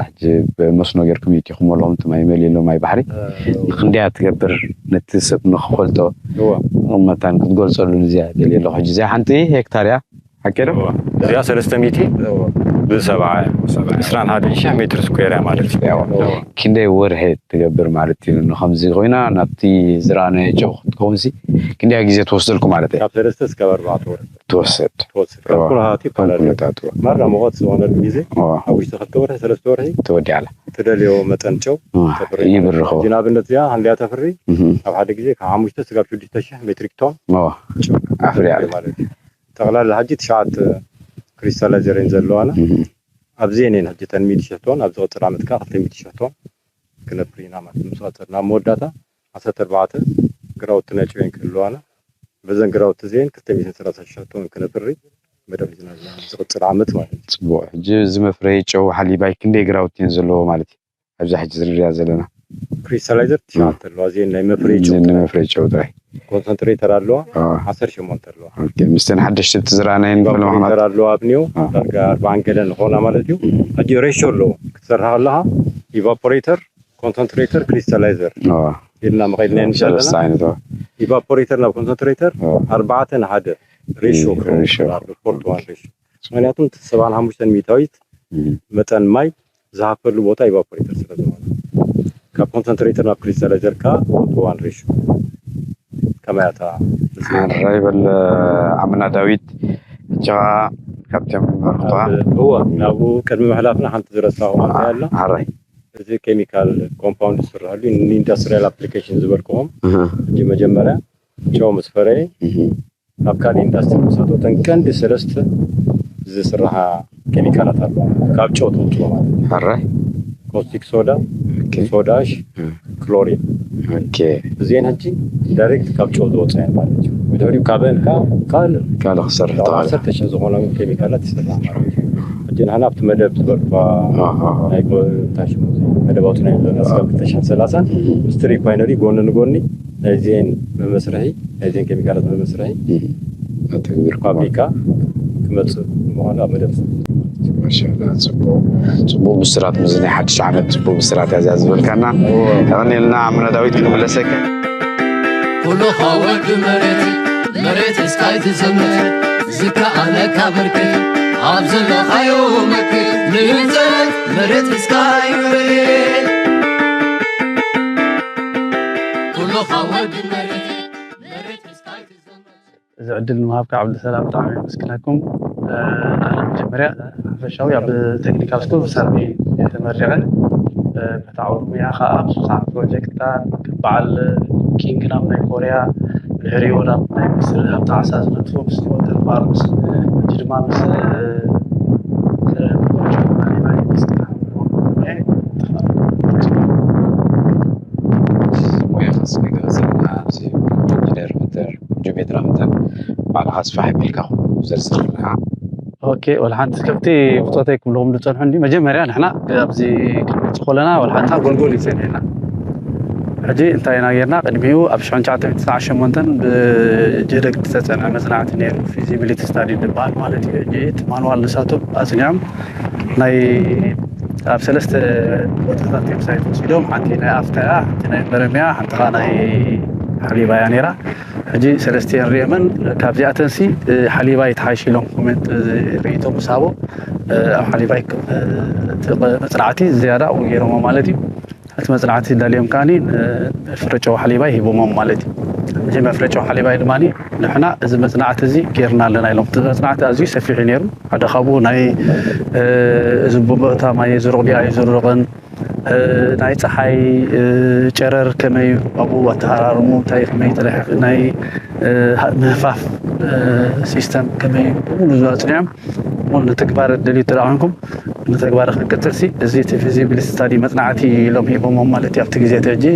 ሕጂ ብመስኖ ጌርኩም ይእቲኹም ኣለኹም እቲ ማይ መሊእሎም ማይ ባሕሪ ንኽንደይ እያ ትገብር ነቲ ሰብ ንኽፈልጦ መታን ክትገልጸሉ እዚኣ ደልየ ኣለኹ። ሕጂ እዚኣ ሓንቲ ሄክታር እያ ሓቂ ዶ? እዚኣ ሰለስተ ሚእቲ ብሰብዓ ዕስራን ሓደን ሽሕ ሜትር ስኩዌር እያ ማለት እዩ። ክንደይ ወርሒ ትገብር ማለት እዩ ንኸምዚ ኮይና ናብቲ ዝረኣናዮ ጨው ክትከውንሲ ክንደይ ግዜ ትወስደልኩ ማለት እዩ? ካብ ሰለስተ እስካብ ኣርባዕተ ወርሒ ትወስድ ትወስድ። ካብ ኩነታት ይፈላለ። ማራ ሙቐት ዝኾነሉ ግዜ ኣብ ውሽጢ ክልተ ወርሒ ሰለስተ ወርሒ ተወዲኣላ። ትደልዮ መጠን ጨው ተፍሪ። ይብርኸው። ሕጂ ንኣብነት እዚኣ ክንደያ ተፍሪ? ኣብ ሓደ ግዜ ካብ ሓሙሽተ ስጋብ ሽዱሽተ ሽሕ ሜትሪክ ቶን ኣፍርያ ማለት እዩ። ጠቕላላ ሕጂ ትሽዓተ ክሪስታላይዘር እየን ዘለዋና። ኣብዚ እየን ሕጂ ተን ሚእቲ ሽሕ ቶን፣ ኣብ ዝቕፅል ዓመት ከዓ ክልተ ሚእቲ ሽሕ ቶን ክነፍሪ ኢና ማለት እዩ። ምስ ቀፀልና ኣብ መወዳእታ ዓሰርተ ኣርባዕተ ግራውቲ ናይ ጨው እየን ክህልዋና። በዘን ግራውቲ እዚአን ክልተ ሚእትን ሰላሳ ሽሕ ቶን ክነፍሪ መደብ ሒዝና ኣለና ዝቕፅል ዓመት ማለት እዩ። ፅቡቕ። ሕጂ እዚ መፍረዪ ጨው ሓሊባይ ክንደይ ግራውቲ እየን ዘለዎ ማለት እዩ? ኣብዛ ሕጂ ዝርያ ዘለና ክሪስታላይዘር ትሽዓተ ኣለዋ። እዚአን ናይ መፍረዪ ጨው እዚአን ናይ መፍረዪ ጨው ጥራይ። ኮንሰንትሬተር ኣለዋ ዓሰርተ ሸሞንተ ኣለዋ። ኦኬ፣ ምስተን ሓደሽቲ እቲ ዝረኣናየን ኢቫፖሬተር ኣለዋ ኣብኒዮ ዳርጋ ኣርባዓን ገለን ዝኾና ማለት እዩ። ሕጂ ሬሾ ኣለዎ ክትሰርሓ ከለኻ ኢቫፖሬተር ኮንሰንትሬተር ክሪስታላይዘር ኢልና መቐይድና ሰለስተ ዓይነት ኢቫፖሬተር ናብ ኮንሰንትሬተር ኣርባዕተ ንሓደ ሬሾ ሬሾ ፎር ቱ ዋን ሬሾ። ምክንያቱም ሰብዓን ሓሙሽተን ሚእታዊት መጠን ማይ ዝሃፈሉ ቦታ ኢቫፖሬተር ስለ ዝኾነ ካብ ኮንሰንትሬተር ናብ ክሪስታላይዘር ከኣ ዋን ሬሽዮ ከመያታ ሓራይ በል ዓምና ዳዊት። እቻ ካብቶም መርክቷ እወ ናብኡ ቅድሚ ምሕላፍና ሓንቲ ዝረሳኹ ኣላ። ሓራይ እዚ ኬሚካል ኮምፓውንድ ዝስርሐሉ ንኢንዱስትሪያል ኣፕሊኬሽን ዝበልክዎም ሕጂ መጀመርያ ጨው ምስ ፈረየ ናብ ካልእ ኢንዱስትሪ ምሳቶ እተን ቀንዲ ሰለስተ ዝስርሓ ኬሚካላት ኣለዋ ካብ ጨው ተውፅኦ ማለት እዩ። ሓራይ ኮስቲክ ሶዳ፣ ሶዳሽ፣ ክሎሪን ኦኬ እዚአን ሕጂ ዳይሬክት ካብ ጨው ዝወፃ እየን ማለት እዩ። ብድሕሪኡ ካብአን ከዓ ካልእ ካልእ ክሰርሕ ተባለ ዓሰርተ ሽሕ ዝኾነ ኬሚካላት ይስራሕ ማለት እዩ። ሕጂ ንሕና ኣብቲ መደብ ዝበልኳ ኣሃ። ናይ ጎ- እንታይ ሽሙ እዚ መደብ ኣውፂና ኢና ዘለና እስካብ ክልተ ሽሕን ሰላሳን ምስቲ ሪፋይነሪ ጎኒ ንጎኒ ናይዚአን መመስርሒ ናይዚአን ኬሚካላት መመስርሒ ኣተግቢርኩም ፋብሪካ ክመፅእ ምዃኑ ኣብ መደብ ማሻላ ጽቡቅ ጽቡቅ ብስራት፣ ምስዚ ናይ ሓድሽ ዓመት ጽቡቅ ብስራት እያ እዚኣ ዝበልካና። የቐንየልና ዓምና ዳዊት፣ ክንምለሰካ። ኩሉኻ ወዲ መሬት መሬት እስካይ ትዘምት ዝከኣለካ በርክት ኣብ ዘለኻዮ መክት ንህንፀት መሬት እስካይ መሬት ኩሉኻ ወዲ መሬት መሬት እስካይ ትዘምት እዚ ዕድል ንምሃብካ ዓብድሰላም ብጣዕሚ የመስግነኩም። ኣነ መጀመርያ ሓፈሻዊ ኣብ ቴክኒካል ስኩል ብሳልሚ እየ ተመሪቐ። ብታዕዊ ሙያ ከዓ ኣብ ሶስት ፕሮጀክትታት በዓል ኪንግ ናብ ናይ ኮርያ ድሕሪኡ ናብ ናይ ምስል ኣብ ጣዕሳ ዝነጥፉ ምስ ወተር ፋርምስ ሕጂ ድማ ምስ ሙያ ክንስገገ ዘለና ኣብዚ ኢንጂነር መተር ጆሜትራ መተር ባዕልኻ ስፋሕ ኣቢልካ ዘርዝርልና። ኦኬ ወላ ሓንቲ ከምቲ ብፆተይ ክብልኹም ዝፀንሑ እንዲ መጀመርያ ንሕና ኣብዚ ክንመፅእ ከለና ወላ ሓንቲ ጎልጎል እዩ ፀኒሕና። ሕጂ እንታይ ኢና ጌርና ቅድሚኡ ኣብ ሽሕን ትሽዓተ ሚእትን ትስዓን ሸሞንተን ብጀደግ ዝተፀንዐ መፅናዕቲ ነይሩ ፊዚቢሊቲ ስታዲ ዝበሃል ማለት እዩ። ሕጂ እቲ ማንዋል ንሳቶም ኣፅኒዖም ናይ ኣብ ሰለስተ ቦታታት እዮም ሳይት ወሲዶም ሓንቲ ናይ ኣፍታያ ሓንቲ ናይ በረሚያ ሓንቲ ከዓ ናይ ሓሊባያ ነይራ። ሕጂ ሰለስቲአን ሪኦመን ካብዚኣተንሲ ሓሊባይ ተሓይሽ ኢሎም ኮሜንት ርእይቶ ምስ ሃቦ ኣብ ሓሊባይ መፅናዕቲ ዝያዳ ኣብኡ ገይሮሞ ማለት እዩ። እቲ መፅናዕቲ ዳልዮም ከዓኒ መፍረጨው ሓሊባይ ሂቦሞም ማለት እዩ። እዚ መፍረጨው ሓሊባይ ድማ ንሕና እዚ መፅናዕቲ እዚ ገይርና ኣለና ኢሎም። እቲ መፅናዕቲ ኣዝዩ ሰፊሕ እዩ ነይሩ። ሓደ ካብኡ ናይ እዚ ቦታ ማይ ዝሩቕ ድኣ ኣይዝሩቕን ናይ ፀሓይ ጨረር ከመይ ኣብኡ ኣተሃራርሙ እንታይ ከመይ ጥራሕ ናይ ምህፋፍ ሲስተም ከመይ ሙሉ ኣፅኒዖም ሙሉ ንትግባር ደልዩ ተደኣ ኮንኩም ንተግባር ክቅፅል ሲ እዚ እቲ ፊዚቢሊቲ ስታዲ መፅናዕቲ ኢሎም ሂቦሞም ማለት እዩ ኣብቲ ግዜ እቲ ሕጂ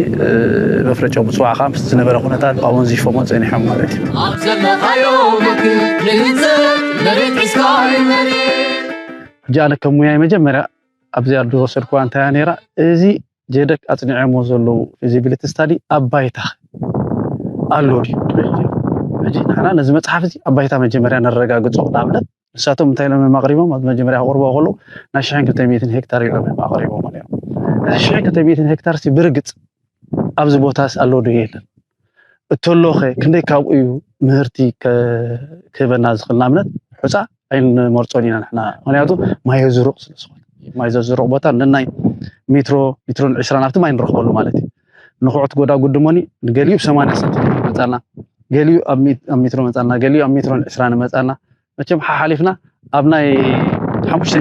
መፍረጫ ምፅዋዕ ከዓ ምስ ዝነበረ ኩነታት ብኣወንዚፎሞ ፀኒሖም ማለት እዩ ኣብ ዘለኻዮ ምክር ንህንፀት መሬት ሒዝካ ይመሬት ሕጂ ኣነ ከም ሙያይ መጀመርያ ኣብዚኣ ዝወሰድኩዋ እንታይ እያ ነይራ እዚ ጀደክ ኣፅኒዐሞ ዘለዉ ፊዚቢሊቲ ስታዲ ኣብ ባይታ ኣሎ ድዩ ሕጂ ንሕና ነዚ መፅሓፍ እዚ ኣብ ባይታ መጀመርያ ነረጋግፆ ንኣብነት ንሳቶም እንታይ ኢሎም እዮም ኣቕሪቦም ኣብ መጀመርያ ክቕርቦ ከለዉ ናይ ሽሕን ክልተ ሚእትን ሄክታር ኢሎም እዮም ኣቕሪቦም ነይሮም እዚ ሽሕን ክልተ ሚእትን ሄክታር ሲ ብርግፅ ኣብዚ ቦታስ ኣሎ ዶ የለን እተሎኸ ክንደይ ካብኡ እዩ ምህርቲ ክህበና ዝኽእል ንኣብነት ሑፃ ኣይንመርፆን ኢና ንሕና ምክንያቱ ማይ ዝሩቕ ስለ ዝኾነ ማይ ዘዝሩቕ ቦታ ነናይ ሜትሮ ሜትሮን ዕስራን ኣብቲ ማይ ንረኽበሉ ማለት እዩ ንኩዕት ጎዳጉድ ድሞኒ ገሊኡ ብ ሰማንያ ሳንቲሜትር መፃና ገሊኡ ኣብ ሜትሮ መፃና ገሊኡ ኣብ ሜትሮን ዕስራን መፃና መቸም ሓሓሊፍና ኣብ ናይ ሓሙሽተ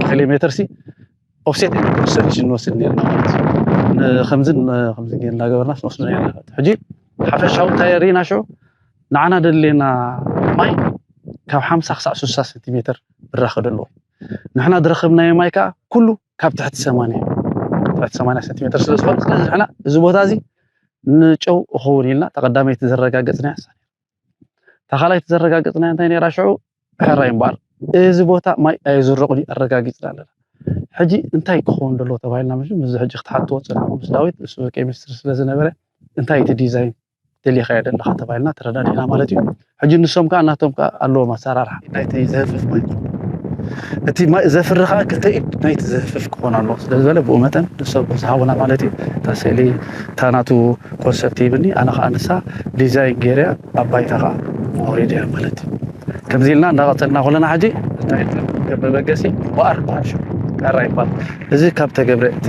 ኪሎ ሜትር ሲ ኦፍሴት ሶሉሽን ንወስድ ነርና ማለት እዩ ከምዝን ከምዚ እናገበርና ንወስድ ነርና ሕጂ ሓፈሻዊ እንታይ ርኢና ሽዑ ንዓና ደድልየና ማይ ካብ ሓምሳ ክሳዕ ስሳ ሴንቲሜትር ብራኸ ደለዎ ንሕና ዝረኸብናዮ ማይ ከዓ ኩሉ ካብ ትሕቲ ሰማንያ ትሕቲ ሰማንያ ሴንቲሜትር ስለ ዝኾነ ስለዚ ንሕና እዚ ቦታ እዚ ንጨው እኸውን ኢልና ተቐዳመይቲ ዘረጋገፅና ያሳ ተኻላይቲ ዘረጋገፅና እንታይ ነራ ሽዑ ሕራይ እምበኣር እዚ ቦታ ማይ ኣይዝረቑ ድዩ ኣረጋጊፅና ኣለና ሕጂ እንታይ ክኸውን ደሎ ተባሂልና ምሽ ምስዚ ሕጂ ክትሓትዎ ፀንሕኩም ምስ ዳዊት እሱ ኬሚስትሪ ስለ ዝነበረ እንታይ እቲ ዲዛይን ደሊኻዮ ደለኻ ተባሂልና ተረዳዲና ማለት እዩ ሕጂ ንሶም ከዓ እናቶም ከዓ ኣለዎም ኣሰራርሓ ናይቲ ዘህፍፍ ማይ እቲ ማይ ዘፍሪ ከዓ ክልተ ኢድ ናይቲ ዘህፍፍ ክኾን ኣለዎ ስለ ዝበለ ብኡ መጠን ንሶም ዝሃቡና ማለት እዩ እታ ስእሊ እታ ናቱ ኮንሰፕት ሂብኒ ኣነ ከዓ ንሳ ዲዛይን ገይረ ኣብ ባይታ ከዓ ኣውሪደ ማለት እዩ ከምዚ ኢልና እንዳቐፀልና ከለና ሕጂ እንታይ ከም መበገሲ እምበኣር ይበሃል ሽዑ። ሕራ ይበሃል። እዚ ካብ ተገብረ፣ እቲ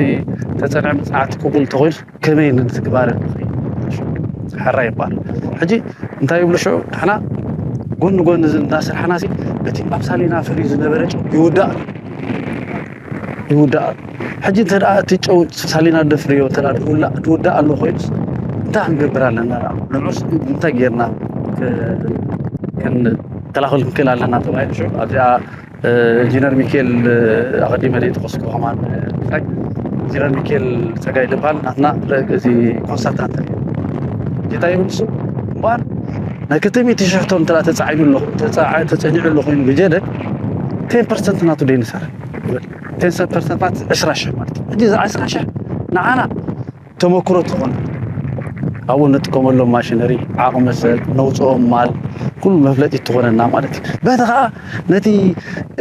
ተጸንዐ መጽናዕቲ ቅቡል እንተኾይኑ ከመይ ንትግባረ ንኽእል? ሕራ ይበሃል። ሕጂ እንታይ ይብሉ ሽዑ? ንሕና ጎኒ ጎኒ እዚ እናሰርሓና ሲ፣ እቲ ኣብ ሳሊና ፈርዩ ዝነበረ ጨው ይውዳእ፣ ይውዳእ። ሕጂ እንተ ደኣ እቲ ጨው ሳሊና ደፍርዮ እንተ ደኣ ዝውላእ፣ ዝውዳእ ኣሎ ኮይኑስ እንታይ ክንገብር ኣለና? ንዑስ እንታይ ጌርና ክ-፣ ክንከላኸል ክንክእል ኣለና ተባሂሉ ሽዑ ኣብዚኣ ኢንጂነር ሚካኤል ኣቐዲመ ዘይጠቐስኩ ከማን፣ ኢንጂነር ሚካኤል ጸጋይ ዝበሃል ናትና እዚ ኮንሳልታንት እዩ። እንታይ ይብል ንሱ? እምበኣር ናይ ክልተ ሚእቲ ሽሕ ቶን እንተ ተጻዒኑ ኣሎ፣ ተጻዓ-፣ ተጸኒዑ ኣሎ ኮይኑ ብጀደ ቴን ፐርሰንት ናቱ ደይንሰርሕ ይብል። ቴን ፐርሰንት ማለት ዕስራ ሽሕ ማለት እዩ። ሕጂ እዚ ዕስራ ሽሕ ንዓና ተመክሮ ትኾን፣ ኣብኡ ንጥቀመሎም ማሽነሪ፣ ዓቕሚ ሰብ፣ ነውፅኦም ማል፣ ኩሉ መፍለጢ ትኾነና ማለት እዩ። በቲ ከዓ ነቲ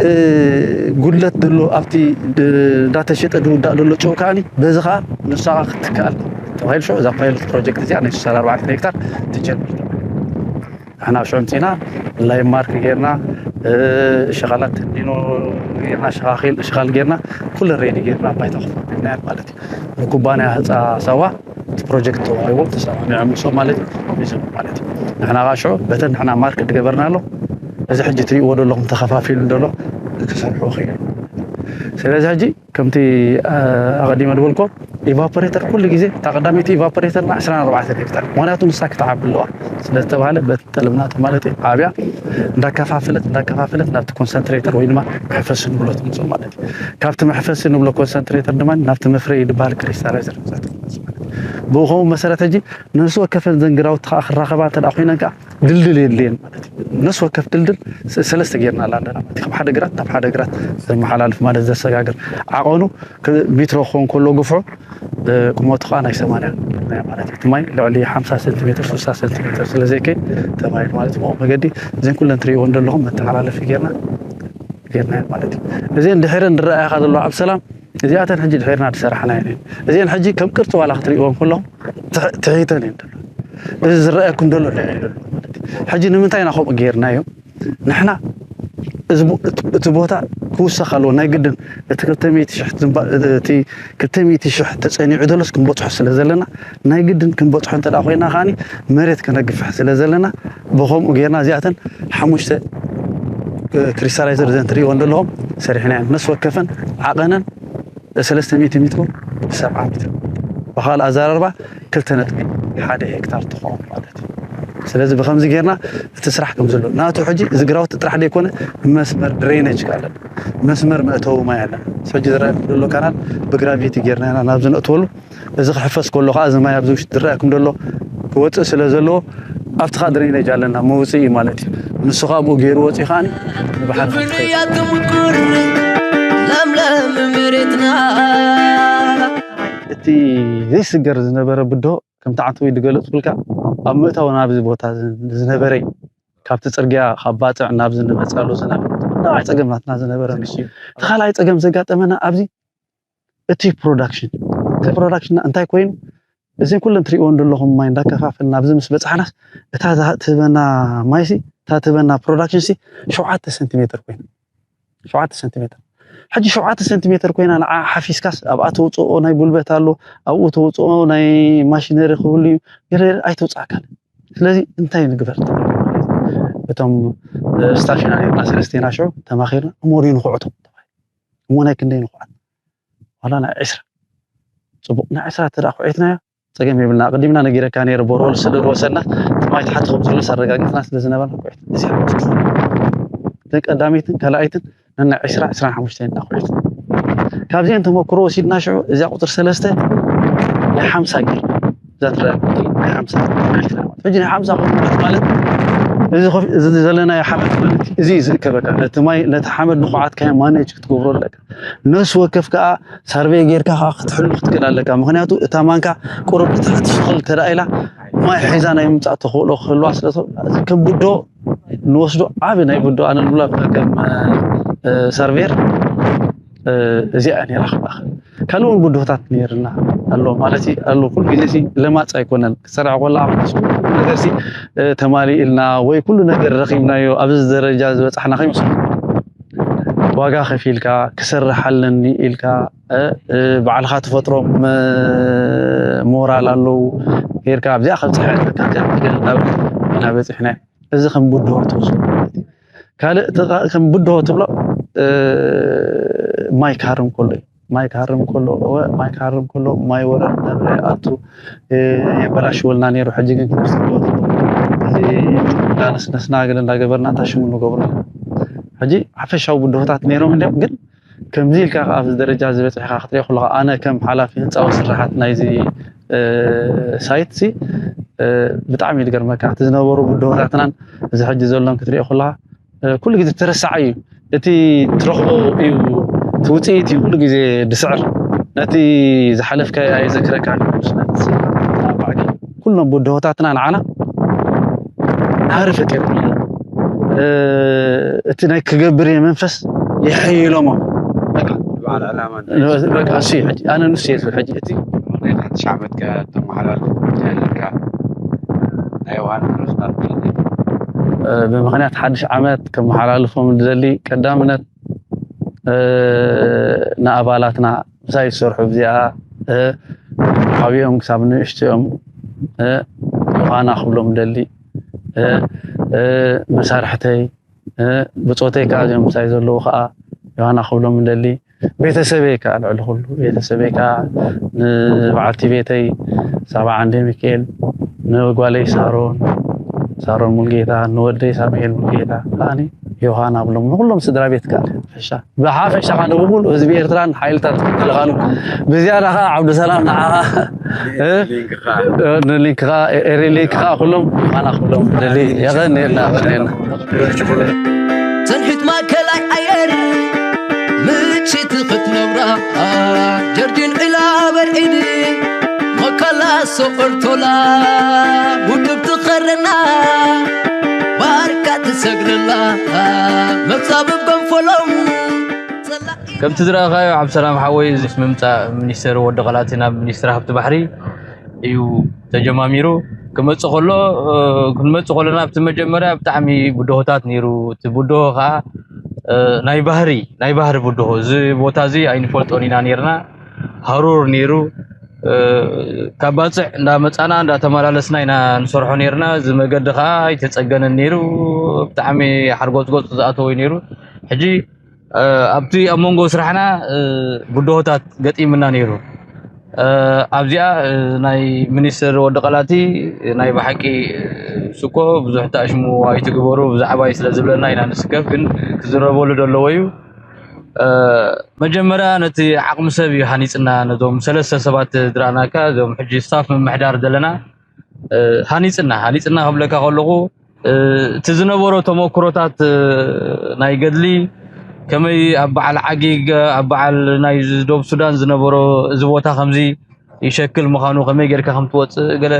እ፣ ጉድለት ዘሎ ኣብቲ ድ-፣ እንዳተሸጠ ዝውዳእ ዘሎ ጨው ከዓኒ በዚ ከዓ ንሳኻ ክትከኣል ተባሂሉ ሽዑ እዛ ፓይለት ፕሮጀክት እዚኣ ናይ ሽሳ ኣርባዕተ ሄክታር ትጀምር። ንሕና ኣብ ሽዑ ምፂና ላይን ማርክ ጌርና፣ እ፣ ሸኻላት ዲኖ ጌርና፣ ሸኻኺል፣ ሸኻል ጌርና፣ ኩለን ሬዲ ጌርና ኣብ ባይታ ክፍልናየን ማለት እዩ። ንኩባንያ ህፃ ሳዋ እቲ ፕሮጀክት ተዋሂቦም ተሰማሚዖም ምስኦም ማለት እዩ፣ ሒዞም ማለት እዩ። ንሕና ከዓ ሽዑ በተን ንሕና ማርክ ዝገበርናሎ እዚ ሕጂ ትሪእዎ ዘለኹም ተኸፋፊሉ ዘሎ ክሰርሑ ክኢሉ። ስለዚ ሕጂ ከምቲ፣ እ፣ ኣቐዲመ ዝበልኮ ኢቫፖሬተር ኩሉ ግዜ እታ ቀዳመይቲ ኢቫፖሬተርና ዕስራን ኣርባዕተን ሄክታር፣ ምኽንያቱ ንሳ ክትዓቢ ኣለዋ ስለ ዝተባህለ በቲ ጠለብና ማለት እዩ። ዓብያ እንዳከፋፈለት እንዳከፋፈለት ናብቲ ኮንሰንትሬተር ወይ ድማ መሕፈሲ ንብሎ ትምፅእ ማለት እዩ። ካብቲ መሕፈሲ ንብሎ ኮንሰንትሬተር ድማ ናብቲ መፍረይ ዝበሃል ክሪስታላይዘር ትምፅእ ማለት እዩ። ብኡ ከምኡ መሰረት ሕጂ ነፍሲ ወከፈን ዘን ግራውቲ ከዓ ክራኸባ እንተ ደኣ ኮይነን ከዓ ድልድል የድልየን ማለት እዩ። ነፍሲ ወከፍ ድልድል ሰ-፣ ሰለስተ ጌርና ኣላ ኣለና ማለት እዩ። ካብ ሓደ ግራት ናብ ሓደ ግራት ዘመሓላልፍ ማለት ዘሰጋግር ዓቐኑ ክ-፣ ሜትሮ ክኸውን ከሎ ግፍሑ፣ እ፣ ቁመቱ ከዓ ናይ ሰማንያ ናይ ማለት እዩ። እቲ ማይ ልዕሊ ሓምሳ ሴንቲሜትር፣ ስሳ ሴንቲሜትር ስለ ዘይከይድ ተባሂሉ ማለት እዩ። ብኡ መገዲ እዘን ኩለን ትርእይወን ዘለኹም መተሓላለፊ ጌርና፣ ጌርና ማለት እዩ። እዘን ድሕረን ዝረኣያኻ ዘለዋ ኣብ ሰላም፣ እዚኣተን ሕጂ ድሕርና ዝሰራሕናየን እየን። እዚአን ሕጂ ከም ቅርጺ ዋላ ክትርእይወን ከለኹም ትሕ-፣ ትሕተን እየን ዘለዋ። እዚ ዝረኣየኩም ዘሎ ልዕሊ ዘሎ ማለት እዩ። ሕጂ ንምንታይ ኢና ከምኡ ጌርናዮ? ንሕና እዚ ቦ-፣ እቲ፣ እቲ ቦታ ክውሰኽ ኣለዎ። ናይ ግድን እቲ ክልተ ሚእቲ ሽሕ ዝንባ-፣ እቲ ክልተ ሚእቲ ሽሕ ተጸኒዑ ዘሎስ ክንበጽሖ ስለ ዘለና፣ ናይ ግድን ክንበጽሖ እንተ ደኣ ኮይና ከኣኒ መሬት ከነግፍሕ ስለ ዘለና፣ ብኸምኡ ጌርና እዚኣተን ሓሙሽተ፣ እ፣ ክሪስታላይዘር እዘን ትርእይወን ዘለኹም ሰሪሕናየን። ነፍሲ ወከፈን ዓቐነን ሰለስተ ሚእቲ ሜትሮ ብሰብዓ ሜትሮ፣ ብኻልእ ኣዘራርባ ክልተ ነጥቢ ሓደ ሄክታር ትኸውን ማለት እዩ። ስለዚ ብኸምዚ ጌርና እቲ ስራሕ ከም ዘሎ ናቱ ሕጂ እዚ ግራውቲ ጥራሕ ዘይኮነ መስመር ድሬነጅ ከ ኣለና፣ መስመር መእተዊ ማይ ኣለና። እዚ ሕጂ ዝረኣየኩም ዘሎ ካናል ብግራቪቲ ጌርና ኢና ናብዚ ነእትወሉ። እዚ ክሕፈስ ከሎ ከዓ እዚ ማይ ኣብዚ ውሽጢ ዝረኣየኩም ዘሎ ክወፅእ ስለ ዘለዎ ኣብቲ ከዓ ድሬነጅ ኣለና መውፅኢ ማለት እዩ። ንሱ ከዓ ብኡ ገይሩ ወፂኡ ከዓ ንባሕሪ ከም ዝኸይድ። ፍርያት ትምኩር ለምለም መሬትና። እቲ ዘይስገር ዝነበረ ብድሆ ከምቲ ዓንተወይ ዝገለፅኩልካ ኣብ ምእታው ናብዚ ቦታ ዝ-፣ ዝነበረ እዩ። ካብቲ ፅርግያ ካብ ባፅዕ ናብዚ ንመፃሉ ዝነበረ ብጣዕሚ ፀገም ናትና ዝነበረ ንሱ እዩ። እቲ ካልኣይ ፀገም ዘጋጠመና ኣብዚ እቲ ፕሮዳክሽን፣ እቲ ፕሮዳክሽን እንታይ ኮይኑ፣ እዘን ኩለን ትሪእወን ዘለኹም ማይ እንዳከፋፈልና ኣብዚ ምስ በፃሕናስ እታ ዝሃ-፣ ትህበና ማይሲ፣ እታ ትህበና ፕሮዳክሽንሲ ሸውዓተ ሴንቲሜትር ኮይና፣ ሸውዓተ ሴንቲሜትር። ሕጂ ሸውዓተ ሴንቲሜትር ኮይና ንዓ ሓፊስካስ ኣብኣ ተውፅኦ ናይ ጉልበት ኣሎ፣ ኣብኡ ተውፅኦ ናይ ማሽነሪ ክህሉ እዩ፣ ገለ ኣይተውፅኣካን። ስለዚ እንታይ ንግበር? እቶም፣ እ፣ ስታሽና ኔርና ሰለስቴና ሽዑ ተማኺርና እሞ ንኹዕቶ ተባሂሉ። እሞ ናይ ክንደይ ንኹዓት? ዋላ ናይ ዕስራ። ጽቡቕ፣ ናይ ዕስራ እንተ ደኣ ኩዒትናዮ፣ ጸገም የብልና። ኣቐዲምና ነጊረካ ነይረ፣ ቦርሆል ስለ ዝወሰድና፣ እቲ ማይ ታሕቲ ከም ዘሎስ ኣረጋጊጽና ስለ ዝነበርና፣ ኩዒት። እዚኣ እተን ቀዳመይትን ካልኣይትን ነናይ ዕስራ፣ ዕስራን ሓሙሽተን ኢና ኩዒት። ካብዚአን ተመክሮ ወሲድና፣ ሽዑ እዚኣ ቁጽሪ ሰለስተ ናይ ሓምሳ ጌርና። እዛ ትረአ ናይ ሓምሳ ኩዒትና ማለት። ሕጂ ናይ ሓምሳ ኩዒት ማለት፣ እዚ ኮፍ-፣ እዚ ዘለናዮ ሓመድ ማለት፣ እዚ እዩ ዝእከበካ። ነቲ ማይ፣ ነቲ ሓመድ ንኹዓትካዮ ማኔጅ ክትገብሮ ኣለካ። ነፍሲ ወከፍ ከኣ ሳርቬይ ጌርካ ከኣ ክትሕሉ ክትክእል ኣለካ። ምኽንያቱ እታ ማንካ ቁሩብ ንታሕቲ ስቕል እንተ ደኣ ኢላ፣ ማይ ሒዛ ናይ ምምጻእ ተኽእሎ ክህልዋ ስለ ትኽእል፣ እዚ ከም ብድሆ ንወስዶ ዓቢ ናይ ብድሆ ኣነ ንብላ ከም፣ እ፣ ሳርቬየር፣ እ፣ እዚኣ እያ ነይራ ክብላ እኽእል። ካልእ እውን ብድሆታት ነይርና ኣሎ ማለት እዩ። ኣሎ ኩሉ ግዜ ሲ ለማጽ ኣይኮነን። ክሰርሕ ከሎ ኣብ ኩሉ ነገር ሲ፣ እ፣ ተማሊእልና ወይ ኩሉ ነገር ረኺብናዮ ኣብዚ ደረጃ ዝበጻሕና ከይመስለኩም። ዋጋ ከፊልካ ክሰርሕ ኣለኒ ኢልካ፣ እ፣ እ፣ ባዕልኻ ትፈጥሮም፣ እ፣ ሞራል ኣለዉ ጌርካ ኣብዚኣ ከብፅሐ ኣለካ። እዚኣ ትገል ናብ ኢና በፂሕና። እዚ ከም ብድሆ ትወስዶ ማለት እዩ። ካልእ እቲ ኻ-፣ ከም ብድሆ ትብሎ፣ እ፣ ማይ ክሃርም ከሎ እዩ። ማይ ክሃርም ከሎ፣ እወ፣ ማይ ክሃርም ከሎ፣ ማይ ወረድ ነብረ ኣቱ፣ እ፣ የበላሽወልና ነይሩ። ሕጂ ግን ክንስቶ፣ እዚ እንዳነስነስና ገለ እንዳገበርና እንታይ ሽሙ ንገብሮ። ሕጂ ሓፈሻዊ ብድሆታት ነይሮም እንዲዮም፣ ግን ከምዚ ኢልካ ከኣ ኣብዚ ደረጃ ዝበጽሕካ ክትሪኦ ከለኻ፣ ኣነ ከም ሓላፊ ህንጻዊ ስራሓት ናይዚ፣ እ፣ ሳይት ሲ፣ እ፣ ብጣዕሚ እዩ ዝገርመካ። እቲ ዝነበሩ ብድሆታትናን እዚ ሕጂ ዘሎን ክትሪኦ ከለኻ፣ እ፣ ኩሉ ግዜ ተረሳዓይ እዩ። እቲ ትረኽቦ እዩ፣ እቲ ውጽኢት እዩ ኩሉ ግዜ ድስዕር። ነቲ ዝሓለፍካዮ ኣየዘክረካን እዩ። ስለዚ ኩሎም ብድሆታትና ንዓና ናህሪ ፈጢሩልና። እ፣ እቲ ናይ ክገብር እየ መንፈስ የሐይሎሞ። በቃ፣ በዓል ዕላማ እንታይ እዩ? በቃ፣ እሱ እዩ ሕጂ። ኣነ ንሱ እየ ዝብል ሕጂ። እቲ ምኽንያት ሓድሽ ዓመት ከ ተመሓላልፎ ኣለካ? ናይ ዮሃና ምስታት ማለት እዩ። እ፣ ብምኽንያት ሓድሽ ዓመት ከመሓላልፎም ዝደሊ ቀዳምነት፣ እ፣ ንኣባላትና ምሳይ ዝሰርሑ ብዚኣ፣ እ፣ ዓብዮም ክሳብ ንእሽትኦም፣ እ፣ ዮሃና ክብሎም ደሊ፣ እ፣ እ፣ መሳርሕተይ፣ እ፣ ብጾተይ ከኣ እዚኦም ምሳይ ዘለዉ ከኣ ዮሃና ክብሎም ደሊ። ቤተሰበይ ከኣ ልዕሊ ኩሉ፣ ቤተሰበይ ከኣ ንበዓልቲ ቤተይ ሳባ ዓንደ ሚካኤል፣ ንጓለይ ሳሮን፣ ሳሮን ሙልጌታ፣ ንወደይ ሳሙኤል ሙልጌታ፣ ከኣኒ ዮሃና ብሎም፣ ንኩሎም ስድራ ቤት ከኣ ብሓፈሻ፣ ብሓፈሻ ከኣ ንብሙሉ ህዝቢ ኤርትራን ሓይልታት ምክልኻሉ፣ ብዝያዳ ከኣ ዓብዱሰላም ንዓኻ፣ እ? ሊንክ ከኣ። እ፣ ንሊንክ ከኣ፣ ኤሪ ሊንክ ከኣ ኩሎም፣ ዮሃና ኩሎም፣ ደሊ፣ የቐንየልና፣ የቐንየልና። ሰንሒት ማእከላይ ኣየር ምችቲ ክትነብራ ጀርዲን ዒላ በርዒድ መካላ ሶቆርቶላ ውድብ ትኸረና ባርካ ትሰግደላ መጻብብ ገንፈሎም ጸላኢ ከምቲ ዝረኣኻዮ ዓብሰላም ሓወይ ምስ ምምጻእ ሚኒስተር ወዲ ቐላቲ ናብ ሚኒስትሪ ሃብቲ ባሕሪ እዩ ተጀማሚሩ። ክመጽእ ከሎ፣ እ፣ ክንመጽእ ከለና ኣብቲ መጀመርያ ብጣዕሚ ብድሆታት ነይሩ። እቲ ብድሆ ኸዓ፣ እ፣ ናይ ባህሪ፣ ናይ ባህሪ ብድሆ። እዚ ቦታ እዚ ኣይንፈልጦን ኢና ነይርና። ሃሩር ነይሩ። እ፣ ካብ ባጽዕ እንዳመጻና እንዳተመላለስና ኢና ንሰርሖ ነይርና። እዚ መገዲ ኸዓ ኣይተጸገነን ነይሩ። ብጣዕሚ ሓርጎጽጎጽ ዝኣተዎ እዩ ነይሩ። ሕጂ እ፣ ኣብቲ ኣብ መንጎ ስራሕና፣ እ፣ ብድሆታት ገጢምና ነይሩ። እ፣ ኣብዚኣ፣ እ፣ ናይ ሚኒስትር ወዲ ቐላቲ ናይ ብሓቂ፣ እ፣ ስኮ ብዙሕ ተኣሽሙ ኣይትግበሩ፣ ብዛዕባይ ስለ ዝብለና ኢና ንስከፍ፣ ግን ክዝረበሉ ዘለዎ እዩ። እ፣ መጀመርያ ነቲ ዓቕሚ ሰብ እዩ ሃኒጽና፣ ነዞም ሰለስተ ሰባት ዝረኣናካ፣ እዞም ሕጂ ስታፍ ምምሕዳር ዘለና፣ እ፣ ሃኒጽና፣ ሃኒጽና ክብለካ ከለኹ፣ እ፣ እቲ ዝነበሮ ተመክሮታት፣ እ፣ ናይ ገድሊ፣ ከመይ ኣብ በዓል ዓጊግ፣ ኣብ በዓል ናይ ዶብ ሱዳን ዝነበሮ፣ እዚ ቦታ ከምዚ ይሸክል ምዃኑ፣ ከመይ ጌርካ ከም ትወጽእ ገለ፣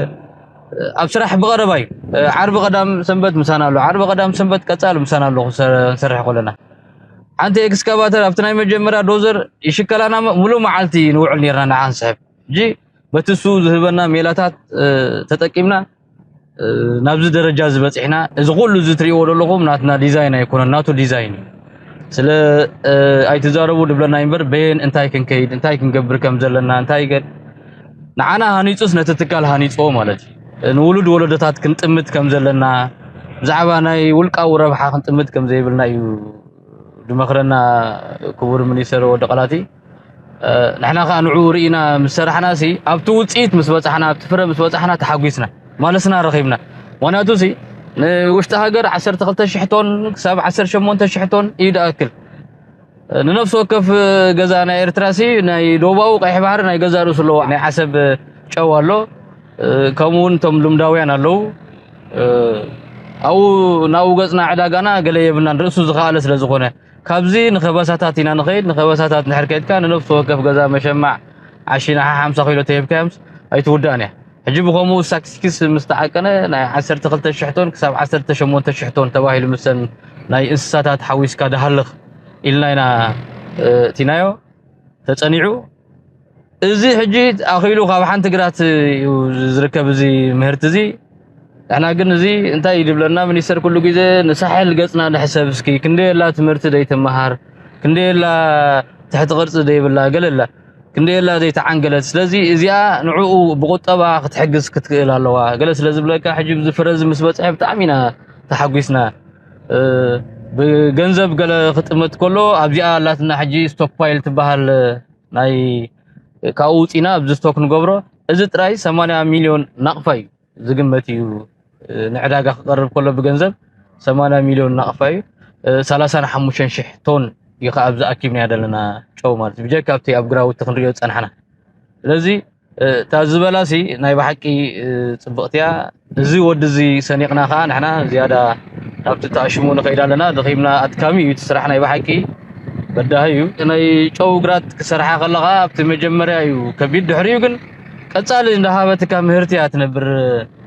እ፣ ኣብ ስራሕ ብቐረባ እዩ። እ፣ ዓርቢ ቀዳም ሰንበት ምሳና ኣሎ። ዓርቢ ቀዳም ሰንበት ቀጻሊ ምሳና ኣለኹ፣ ሰ-፣ ንሰርሕ ከለና። ሓንቲ ኤክስካቫተር ኣብቲ ናይ መጀመርያ ዶዘር ይሽከላና፣ ም-፣ ሙሉእ መዓልቲ ንውዕል ኔርና ንዓ ንስሕብ። ሕጂ በቲ እሱ ዝህበና ሜላታት፣ እ፣ ተጠቂምና፣ እ፣ ናብዚ ደረጃ እዚ በጺሕና። እዚ ኩሉ እዚ ትርእይዎ ዘለኹም ናትና ዲዛይን ኣይኮነን፣ ናቱ ዲዛይን እዩ። ስለ፣ እ፣ ኣይትዛረቡ ድብለና እምበር በየን እንታይ ክንከይድ፣ እንታይ ክንገብር ከም ዘለና፣ እንታይ ገ-፣ ንዓና ሃኒጹስ ነቲ ትካል ሃኒጽዎ ማለት እዩ። ንውሉድ ወለዶታት ክንጥምት ከም ዘለና፣ ብዛዕባ ናይ ውልቃዊ ረብሓ ክንጥምት ከም ዘይብልና እዩ ድመኽረና ክቡር ሚኒስተር ወዲ ቐላቲ። እ፣ ንሕና ከኣ ንዕኡ ርኢና ምስ ሰራሕና ሲ፣ ኣብቲ ውጽኢት ምስ በጻሕና፣ ኣብቲ ፍረ ምስ በጻሕና ተሓጒስና፣ ማለስና ረኺብና። ምኽንያቱ ሲ፣ ንውሽጢ ሃገር ዓሰርተ ክልተ ሽሕ ቶን ክሳብ ዓሰርተ ሸሞንተ ሽሕ ቶን እዩ ድኣክል። ንነፍሲ ወከፍ ገዛ ናይ ኤርትራ ሲ፣ ናይ ዶባዊ ቀይሕ ባሕሪ ናይ ገዛ ርእሱ ኣለዎ። ናይ ዓሰብ ጨው ኣሎ። ከምኡ እውን እቶም ልምዳውያን ኣለዉ። ኣብኡ፣ ናብኡ ገጽና ዕዳጋና ገለ የብልናን፣ ርእሱ ዝኸኣለ ስለ ዝኾነ። ካብዚ ንኸበሳታት ኢና ንኸይድ፣ ንኸበሳታት እንድሕር ከይድካ ንነፍሲ ወከፍ ገዛ መሸማዕ ዓሺ ንሓ ሓምሳ ኪሎ ተሂብካዮምስ ኣይትውዳእን እያ። ሕጂ ብኸምኡ ስታቲስቲክስ ምስ ተዓቀነ ናይ ዓሰርተ ክልተ ሽሕ ቶን ክሳብ ዓሰርተ ሸሞንተ ሽሕ ቶን ተባሂሉ ምስተን ናይ እንስሳታት ሓዊስካ ድሃልኽ ኢልና ኢና፣ እ፣ እቲናዮ ተጸኒዑ። እዚ ሕጂ ኣኺሉ ካብ ሓንቲ ግራት እዩ ዝርከብ እዚ ምህርቲ እዚ። ንሕና ግን እዚ እንታይ እዩ ዝብለና ሚኒስተር ኩሉ ግዜ ንሳሕል ገጽና ንሕሰብ እስኪ፣ ክንደይ ኣላ ትምህርቲ ደይትመሃር፣ ክንደየላ ትሕቲ ቅርፂ ዘይብላ ገለላ ክንደየላ ዘይተዓንገለት። ስለዚ እዚኣ ንዕኡ ብቁጠባ ክትሕግዝ ክትክእል ኣለዋ ገለ ስለ ዝብለካ፣ ሕጂ ብዚ ፍረ እዚ ምስ በፅሐ ብጣዕሚ ኢና ተሓጒስና። ብገንዘብ ገለ ክጥመት ከሎ ኣብዚኣ ኣላትና ሕጂ ስቶክ ፓይል ትበሃል፣ ናይ ካብኡ ውፂና ኣብዚ ስቶክ ንገብሮ። እዚ ጥራይ ሰማንያ ሚልዮን ናቕፋ እዩ ዝግመት እዩ። ንዕዳጋ ክቐርብ ከሎ ብገንዘብ ሰማንያ ሚልዮን ናቕፋ እዩ። ሰላሳን ሓሙሽተን ሽሕ ቶን እዩ ከዓ ኣብዚ ኣኪብናዮ ዘለና ጨው ማለት እዩ። ብጀካ ኣብቲ ኣብ ግራውቲ ክንሪኦ ዝፀናሕና። ስለዚ እታ ዝበላሲ ናይ ብሓቂ ፅብቕቲ እያ። እዚ ወዲ እዚ ሰኒቕና ከዓ ንሕና ዝያዳ ናብቲ ተኣሽሙ ንኸይድ ኣለና። ደኺምና፣ ኣድካሚ እዩ እቲ ስራሕ ናይ ብሓቂ በዳሂ እዩ። ናይ ጨው ግራት ክሰርሓ ከለኻ ኣብቲ መጀመርያ እዩ ከቢድ፣ ድሕሪኡ ግን ቀጻሊ እንዳሃበትካ ምህርቲ እያ ትነብር።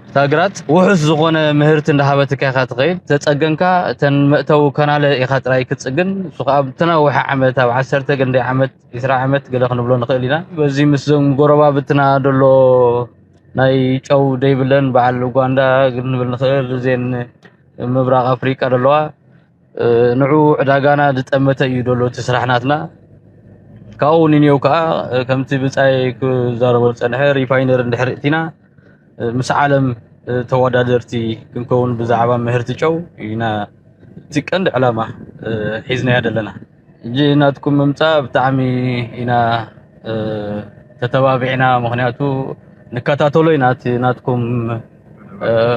እታ ግራት ውሑስ ዝኾነ ምህርቲ እንዳሃበትካ ኢኻ ትኸይድ። ተጸገንካ እተን መእተዊ ከናለ ኢኻ ጥራይ ክትጽግን፣ እሱ ከዓ ብተናውሐ ዓመት ኣብ ዓሰርተ ገንደይ ዓመት ዒስራ ዓመት ገለ ክንብሎ ንኽእል ኢና። በዚ ምስ ዞም ጎረባብትና ደሎ ናይ ጨው ደይብለን በዓል ኡጋንዳ ክንብል ንኽእል፣ እዘን ምብራቕ ኣፍሪቃ ደለዋ ንዑ ዕዳጋና ዝጠመተ እዩ ደሎ እቲ ስራሕ ናትና። ካብኡ ንንየው ከዓ ከምቲ ብጻይ ክዛረቦ ዝጸንሐ ሪፋይነር እንድሕር እቲና ምስ ዓለም ተወዳደርቲ ክንከውን ብዛዕባ ምህርቲ ጨው ኢና እቲ ቀንዲ ዕላማ ሒዝናዮ ዘለና። ሕጂ ናትኩም ምምጻእ ብጣዕሚ ኢና ተተባቢዕና፣ ምኽንያቱ ንከታተሎ ኢና፣ እቲ ናትኩም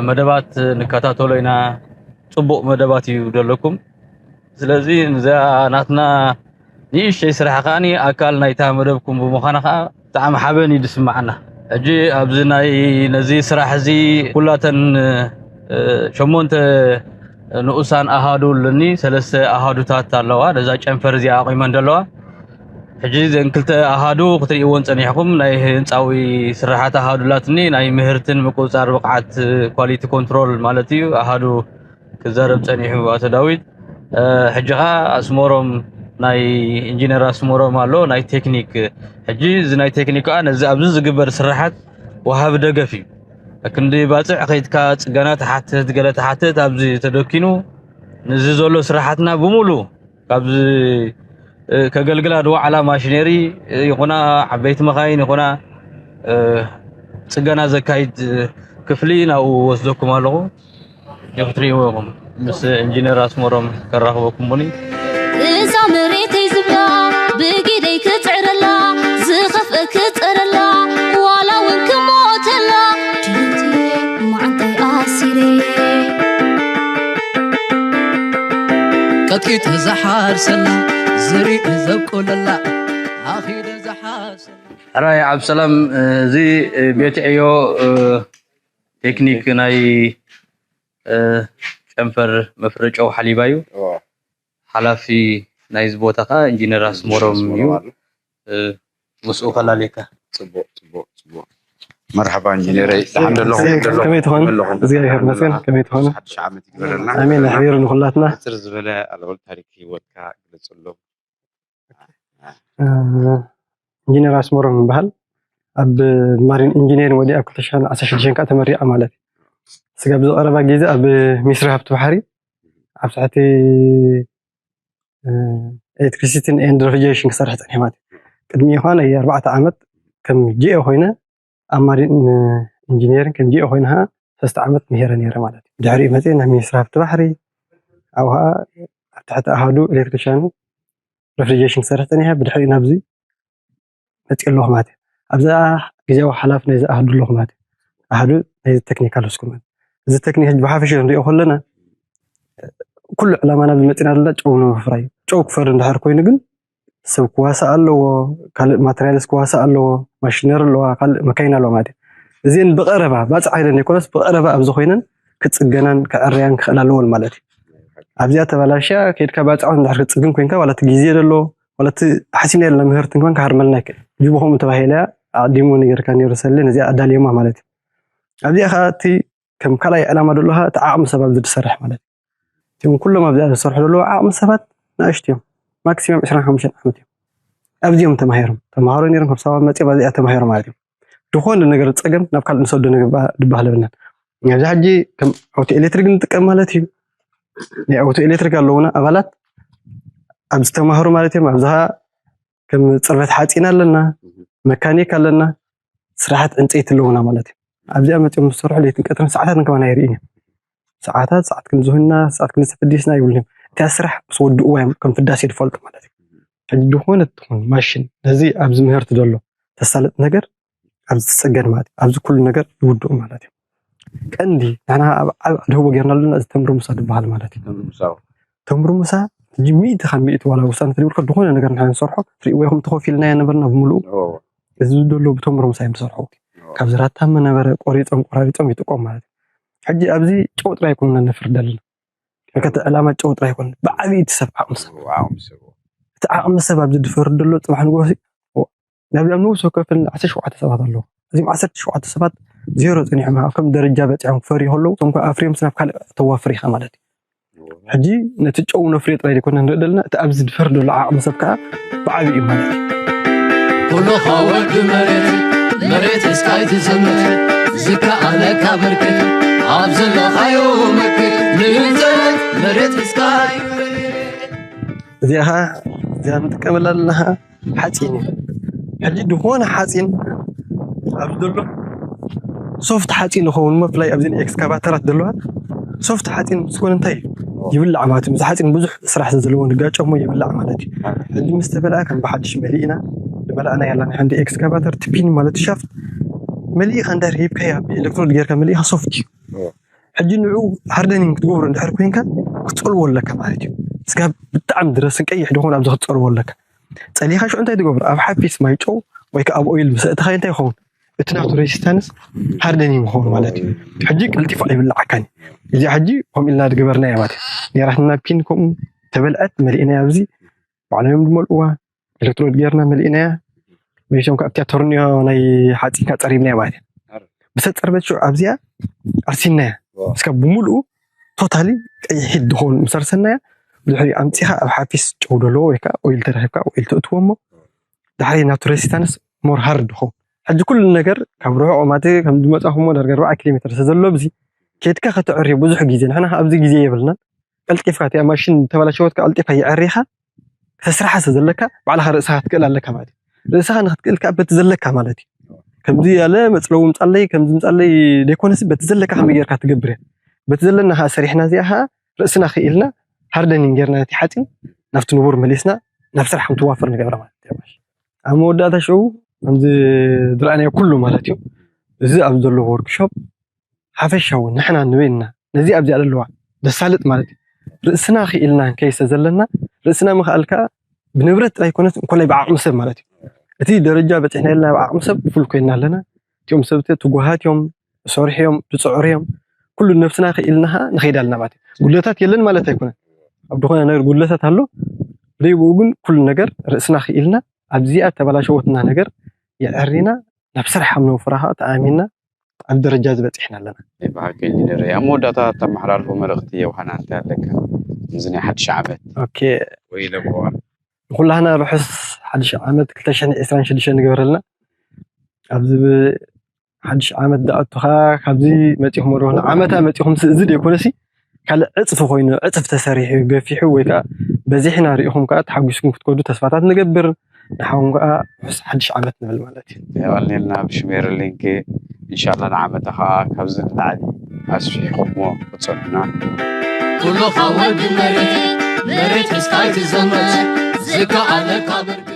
መደባት ንከታተሎ ኢና። ጽቡቕ መደባት እዩ ዘለኩም። ስለዚ እዛ ናትና ንእሽተይ ስራሕ ከዓኒ ኣካል ናይታ መደብኩም ብምዃና ከዓ ብጣዕሚ ሓበን እዩ ዝስምዓና። ሕጂ ኣብዚ ናይ ነዚ ስራሕ እዚ ኩላተን ሸሞንተ ንኡሳን ኣሃዱ ኣለኒ፣ ሰለስተ ኣሃዱታት ኣለዋ። ነዛ ጨንፈር እዚኣ ኣቑመን ዘለዋ። ሕጂ እዘን ክልተ ኣሃዱ ክትርእይዎን ጸኒሕኩም፣ ናይ ህንጻዊ ስራሓት ኣሃዱ ኣላትኒ፣ ናይ ምህርትን ምቁጽጻር ብቕዓት ኳሊቲ ኮንትሮል ማለት እዩ ኣሃዱ ክዛረብ ጸኒሑ ኣቶ ዳዊት። ሕጂ ኸኣ ኣስመሮም ናይ ኢንጂነር ኣስመሮም ኣሎ ናይ ቴክኒክ። ሕጂ እዚ ናይ ቴክኒክ ከኣ ነዚ ኣብዚ ዝግበር ስራሓት ወሃቢ ደገፍ እዩ። ክንዲ ባጽዕ ከይድካ ጽገና ትሓትት፣ ገለ ትሓትት ኣብዚ ተደኪኑ፣ ነዚ ዘሎ ስራሓትና ብምሉ ካብዚ ከገልግላ ዝወዓላ ማሽነሪ ይኹና ዓበይቲ መኻይን ይኹና ጽገና ዘካይድ ክፍሊ ናብኡ ወስደኩም ኣለኹ። ክትርእይዎ ኢኹም። ምስ ኢንጂነር ኣስመሮም ከራኽበኩም እውን እዩ። እዛ መሬተይ ዝብላ ብጊደይ ክጽዕረላ ዝኸፍአ ክጸረላ ዋላ እውን ክሞተላ ድልቲ መዓንተይ ኣሲረ ቀጥቂጠ ዝሓርሰላ ዝርኢ ዘብቆለላ ኣኺደ ዝሓርሰላ። ሕራይ ዓብሰላም፣ እዚ ቤት ዕዮ ቴክኒክ ናይ ጨንፈር መፍረ ጨው ሓሊባ እዩ። ሓላፊ ናይዚ ቦታ ከዓ ኢንጂነር ኣስመሮም እዩ። ምስኡ ከላልየካ። ፅቡቅ ፅቡቅ ፅቡቅ። መርሓባ ኢንጂነረይ፣ ደሓን ደለኹም? ከመይ ትኾን? እግዚኣብሔር ይመስገን። ከመይ ትኾን? ሓድሽ ዓመት ይግበረልና። ኣሜን። ኣሕቢሩ ንኹላትና። ሕፅር ዝበለ ኣልዕል ታሪክ ህይወትካ ግለፅሎም። ኢንጂነር ኣስመሮም ይበሃል። ኣብ ማሪን ኢንጂነሪንግ ወዲኣ ኣብ ክልተ ሽሕን ዓሰርተ ሽዱሽተን ከዓ ተመሪቐ ማለት እዩ። ስጋብ ዝቐረባ ግዜ ኣብ ሚኒስትሪ ሃብቲ ባሕሪ ኣብ ትሕቲ ኤሌክትሪሲቲን ኤንድ ሬፍሪጀሬሽን ክሰርሕ ፀኒሐ ማለት እዩ። ቅድሚኡ ከዓ ናይ ኣርባዕተ ዓመት ከም ጂኦ ኮይነ ኣብ ማሪን ኢንጂነሪንግ ከም ጂኦ ኮይነ ከዓ ሰለስተ ዓመት ምሄረ ነይረ ማለት እዩ። ድሕሪኡ መፅእ ናብ ሚኒስትሪ ሃብቲ ባሕሪ ኣብኡ ከዓ ኣብ ትሕቲ ኣሃዱ ኤሌክትሪሻን ሬፍሪጀሬሽን ክሰርሕ ፀኒሐ። ብድሕሪኡ ናብዚ መፅእ ኣለኹ ማለት እዩ። ኣብዛ ግዜያዊ ሓላፊ ናይዚ ኣሃዱ ኣለኹ ማለት እዩ። ኣሃዱ ናይዚ ቴክኒካል ስኩል ማለት እዩ። እዚ ቴክኒክ ሕጂ ብሓፈሻ ክንሪኦ ከለና ኩሉ ዕላማና ኣብዚ መፂና ዘለና ጨው ንምፍራይ እዩ። ጨው ክፈሪ እንድሕር ኮይኑ ግን ሰብ ክዋሳእ ኣለዎ፣ ካልእ ማቴሪያልስ ክዋሳእ ኣለዎ፣ ማሽነሪ ኣለዋ፣ ካልእ መካይን ኣለዋ ማለት እዩ። እዚአን ብቐረባ ባፅዕ ኢለን ዘይኮነስ ብቐረባ ኣብዚ ኮይነን ክፅገናን ክዕረያን ክኽእል ኣለዎን ማለት እዩ። ኣብዚኣ ተባላሽያ ከይድካ ባፅዖ እንድሕር ክትፅግን ኮይንካ ዋላ እቲ ግዜ ደሎ ዋላ እቲ ሓሲና ኢልና ምህርቲ እንኳን ክሃርመልና ይክእል። ጅቡ ከምኡ ተባሂላ ኣቕዲሙ ነጊርካ ነይሩ ሰለ ነዚኣ ኣዳልዮማ ማለት እዩ። ኣብዚኣ ከዓ እቲ ከም ካልኣይ ዕላማ ደሎ ከዓ እቲ ዓቕሚ ሰብ ኣብዚ ዝሰርሕ ማለት እዩ። እቲኦም ኩሎም ኣብዚኣ ዝሰርሑ ዘለዉ ዓቕሚ ሰባት ንኣሽቱ እዮም። ማክሲመም ዕስራን ሓሙሽተን ዓመት እዮም። ኣብዚኦም ተማሂሮም ተማሃሮ ነይሮም ካብ ሳዋ መፅኦም ኣብዚኣ ተማሂሮም ማለት እዮም። ዝኾነ ነገር ፀገም ናብ ካልእ ንሰዶ ነገር ድባሃል የብልናን። ኣብዚ ሕጂ ከም ኣውቶ ኤሌክትሪክ ንጥቀም ማለት እዩ። ናይ ኣውቶ ኤሌክትሪክ ኣለዉና ኣባላት ኣብዚ ተማሃሩ ማለት እዮም። ኣብዝሃ ከም ፅርበት ሓፂን ኣለና፣ መካኒክ ኣለና፣ ስራሓት ዕንፀይቲ ኣለውና ማለት እዩ። ኣብዚኣ መፅኦም ዝሰርሑ ለይትን ቀትርን ሰዓታት እንከማን ኣይርእን እዮም። ሰዓታት ሰዓት ክንዝህና ሰዓት ክንዝፈዲስና ይብሉን እዮም። እቲያ ስራሕ ምስ ወድእዋ እዮም ከም ፍዳሴ ዝፈልጡ ማለት እዩ። ሕጂ ዝኾነ ትኹን ማሽን ነዚ ኣብዚ ምህርቲ ዘሎ ተሳለጥ ነገር ኣብዚ ትፀገን ማለት እዩ። ኣብዚ ኩሉ ነገር ይውድኡ ማለት እዩ። ቀንዲ ንሕና ኣብ ዓብ ኣድህቦ ጌርና ኣለና እዚ ተምሪ ሙሳ ዝበሃል ማለት እዩ። ተምሪ ሙሳ ሕጂ ሚእቲ ካብ ሚእቲ ዋላ ውሳነ ተግብርከ ዝኾነ ነገር ንሕና ንሰርሖ ትሪእዎ ኢኹም ተኸፊልናዮ ነበርና ብምሉኡ እዚ ዘሎ ብተምሪ ሙሳ እዮም ዝሰርሑ። ካብ ዝራታ መነበረ ቆሪፆም ቆራሪፆም ይጥቀሙ ማለት እዩ። ሕጂ ኣብዚ ጨው ጥራይ ኣይኮንና ነፍርድ ኣለና። ከተ ዕላማ ጨው ጥራይ ኣይኮን ብዓብዪ እቲ ሰብ ዓቕሚ ሰብ ዓቕሚ ሰብ እቲ ዓቕሚ ሰብ ኣብዚ ዝፈርድ ዘሎ ፅባሕ ንጎሲ ናብዚኣ ንውሶ ከፍል ዓሰርተ ሸውዓተ ሰባት ኣለዉ። እዚም ዓሰርተ ሸውዓተ ሰባት ዜሮ ፅኒሖም ኣብ ከም ደረጃ በፂሖም ክፈርዩ ከለዉ እቶም ከዓ ኣፍርዮም ናብ ካልእ ተዋፍር ኢኻ ማለት እዩ። ሕጂ ነቲ ጨው ነፍርዮ ጥራይ ዘይኮነ ንርኢ ዘለና እቲ ኣብዚ ዝፈር ዘሎ ዓቕሚ ሰብ ከዓ ብዓብዪ እዩ ማለት እዩ። ኩሉኻ ወዲ መሬት መሬት እስካይ ትዘምት ዝከኣለካ በርክት ኣብ ዘለኻዮ መክት ንንዘረት መሬት እስካይ እዚኣ እዚኣ ንጥቀመላ ኣለና ሓፂን እዩ። ሕጂ ዝኾነ ሓፂን ኣብዚ ዘሎ ሶፍት ሓፂን ይኸውን እሞ ብፍላይ ኣብዚ ኤክስካቫተራት ዘለዋ ሶፍት ሓፂን ምስ ኮነ እንታይ እዩ ይብላዕ ማለት እዩ። እዚ ሓፂን ብዙሕ ስራሕ ስለ ዘለዎ ንጋጨሞ ይብላዕ ማለት እዩ። ሕጂ ምስ ተበልዐ ከም ብሓድሽ መሊእና ዝመላእና ያላ ናይ ሓንቲ ኤክስካቫተር ትፒን ማለት ሻፍት መሊእኻ እንዳ ሂብካያ ብኤሌክትሮድ ጌርካ መሊእኻ ሶፍት እዩ። ሕጂ ንዑ ሃርደኒንግ ክትገብሮ እንድሕር ኮይንካ ክትፀልዎ ኣለካ ማለት እዩ። ስጋብ ብጣዕሚ ድረስን ቀይሕ ድኾን ኣብዚ ክትፀልዎ ኣለካ። ፀሊኻ ሽዑ እንታይ ትገብሮ ኣብ ሓፊስ ማይ ጨው ወይ ከዓ ኣብ ኦይል ብሰእትኻ እንታይ ይኸውን እቲ ናቱ ሬሲስታንስ ሃርደኒንግ ይኸውን ማለት እዩ። ሕጂ ቀልጢፉ ኣይብላዓካን እዩ። እዚኣ ሕጂ ከምኡ ኢልና ዝገበርና እያ ማለት እዩ። ኔራትና ፒን ከምኡ ተበልዐት መሊእና ኣብዚ ባዕሎም እዮም ዝመልእዋ ኤሌክትሮድ ጌርና መሊእናያ መሊሶም ካብ ኣብቲያ ተርንዮ ናይ ሓፂንካ ፀሪብናያ ማለት እዩ። ብሰብ ፀርበት ሽዑ ኣብዚኣ ኣርሲናያ እስካ ብምሉኡ ቶታሊ ቀይሕ ሂድ ዝኸውን ምስ ኣርሰናያ ብድሕሪ ኣምፂኻ ኣብ ሓፊስ ጨው ደለዎ ወይ ከዓ ኦይል ተረኺብካ ኦይል ተእትዎ እሞ ድሕሪ ናቱ ሬሲስታንስ ሞር ሃርድ ዝኸውን ሕጂ ኩሉ ነገር ካብ ርሑቕ ማለት ከም ዝመፃኹሞ ዳርጋ ኣርባዓ ኪሎ ሜትር ስለ ዘሎ ኣብዚ ኬድካ ከተዕርዮ ብዙሕ ግዜ ንሕና ኣብዚ ግዜ የብልናን ቀልጢፍካ እቲኣ ማሽን ተበላሸወትካ ቀልጢፍካ የዕሪኻ ተስርሓ ስለ ዘለካ ባዕልኻ ርእስኻ ክትክእል ኣለካ ማለት እዩ። ርእስኻ ንክትክእል ከዓ በቲ ዘለካ ማለት እዩ። ከምዚ ያለ መፅለዊ ምፃለይ ከምዚ ምፃለይ ዘይኮነሲ በቲ ዘለካ ከመይ ጌርካ ትገብር እያ። በቲ ዘለና ከዓ ሰሪሕና እዚኣ ከዓ ርእስና ክኢልና ሃርደኒን ጌርና ነቲ ሓፂን ናብቲ ንቡር መሊስና ናብ ስራሕ ከም ትዋፈር ንገብራ ማለት እዩ። ኣብ መወዳእታ ሽዑ ከምዚ ዝረኣናዮ ኩሉ ማለት እዩ እዚ ኣብ ዘሎ ወርክሾፕ ሓፈሻዊ ንሕና ንበይንና ነዚ ኣብዚኣ ዘለዋ ዘሳልጥ ማለት እዩ። ርእስና ክኢልና ከይሰ ዘለና ርእስና ምኽኣል ከዓ ብንብረት ጥራይ ኮነት እንኮላይ ብዓቕሚ ሰብ ማለት እዩ። እቲ ደረጃ በፂሕና የለና ብዓቕሚ ሰብ ፉል ኮይንና ኣለና። እቲኦም ሰብ ትጉሃት እዮም፣ ዝሰርሑ እዮም፣ ዝፅዕሩ እዮም። ኩሉ ነብስና ክኢልና ከዓ ንኸይድ ኣለና ማለት እዩ። ጉድለታት የለን ማለት ኣይኮነን። ኣብ ዝኾነ ነገር ጉድለታት ኣሎ። ብደይብኡ ግን ኩሉ ነገር ርእስና ክኢልና ኣብዚኣ ተበላሸወትና ነገር የዕሪና ናብ ስራሕ ከም ነውፍራ ከዓ ተኣሚንና ኣብ ደረጃ ዝበፂሕና ኣለና። ናይ ብሓቂ ኢንጂነር ኣብ መወዳእታ ተመሓላልፎ መልእኽቲ ዮሃና እንታይ ኣለካ? እዚ ናይ ሓድሽ ዓመት ኦኬ ወይ ለበዋ ንኩላህና ርሑስ ሓድሽ ዓመት ክልተ ሽሕን ዕስራን ሽዱሽተን ንገበረልና ኣብዚ ሓድሽ ዓመት ዝኣቱኻ ካብዚ መፂኹም ኣለኹ ዓመታ መፂኹም እዚ ዘይኮነሲ ካልእ ዕፅፊ ኮይኑ ዕፅፍ ተሰሪሑ ገፊሑ ወይ ከዓ በዚሕና ሪኢኹም ከዓ ተሓጒስኩም ክትከዱ ተስፋታት ንገብር ንሓውን ከዓ ርሑስ ሓድሽ ዓመት ንብል ማለት እዩ። የቐንየልና ብሽሜር ሊንክ እንሻላ ንዓመታ ከዓ ካብዚ ንላዕሊ ኣስፊሕኹምዎ ክትፀንሑና ኩሉኻ ወዲ መሬት መሬት እስካይ ትዘመት ዝከኣለካ ብርክ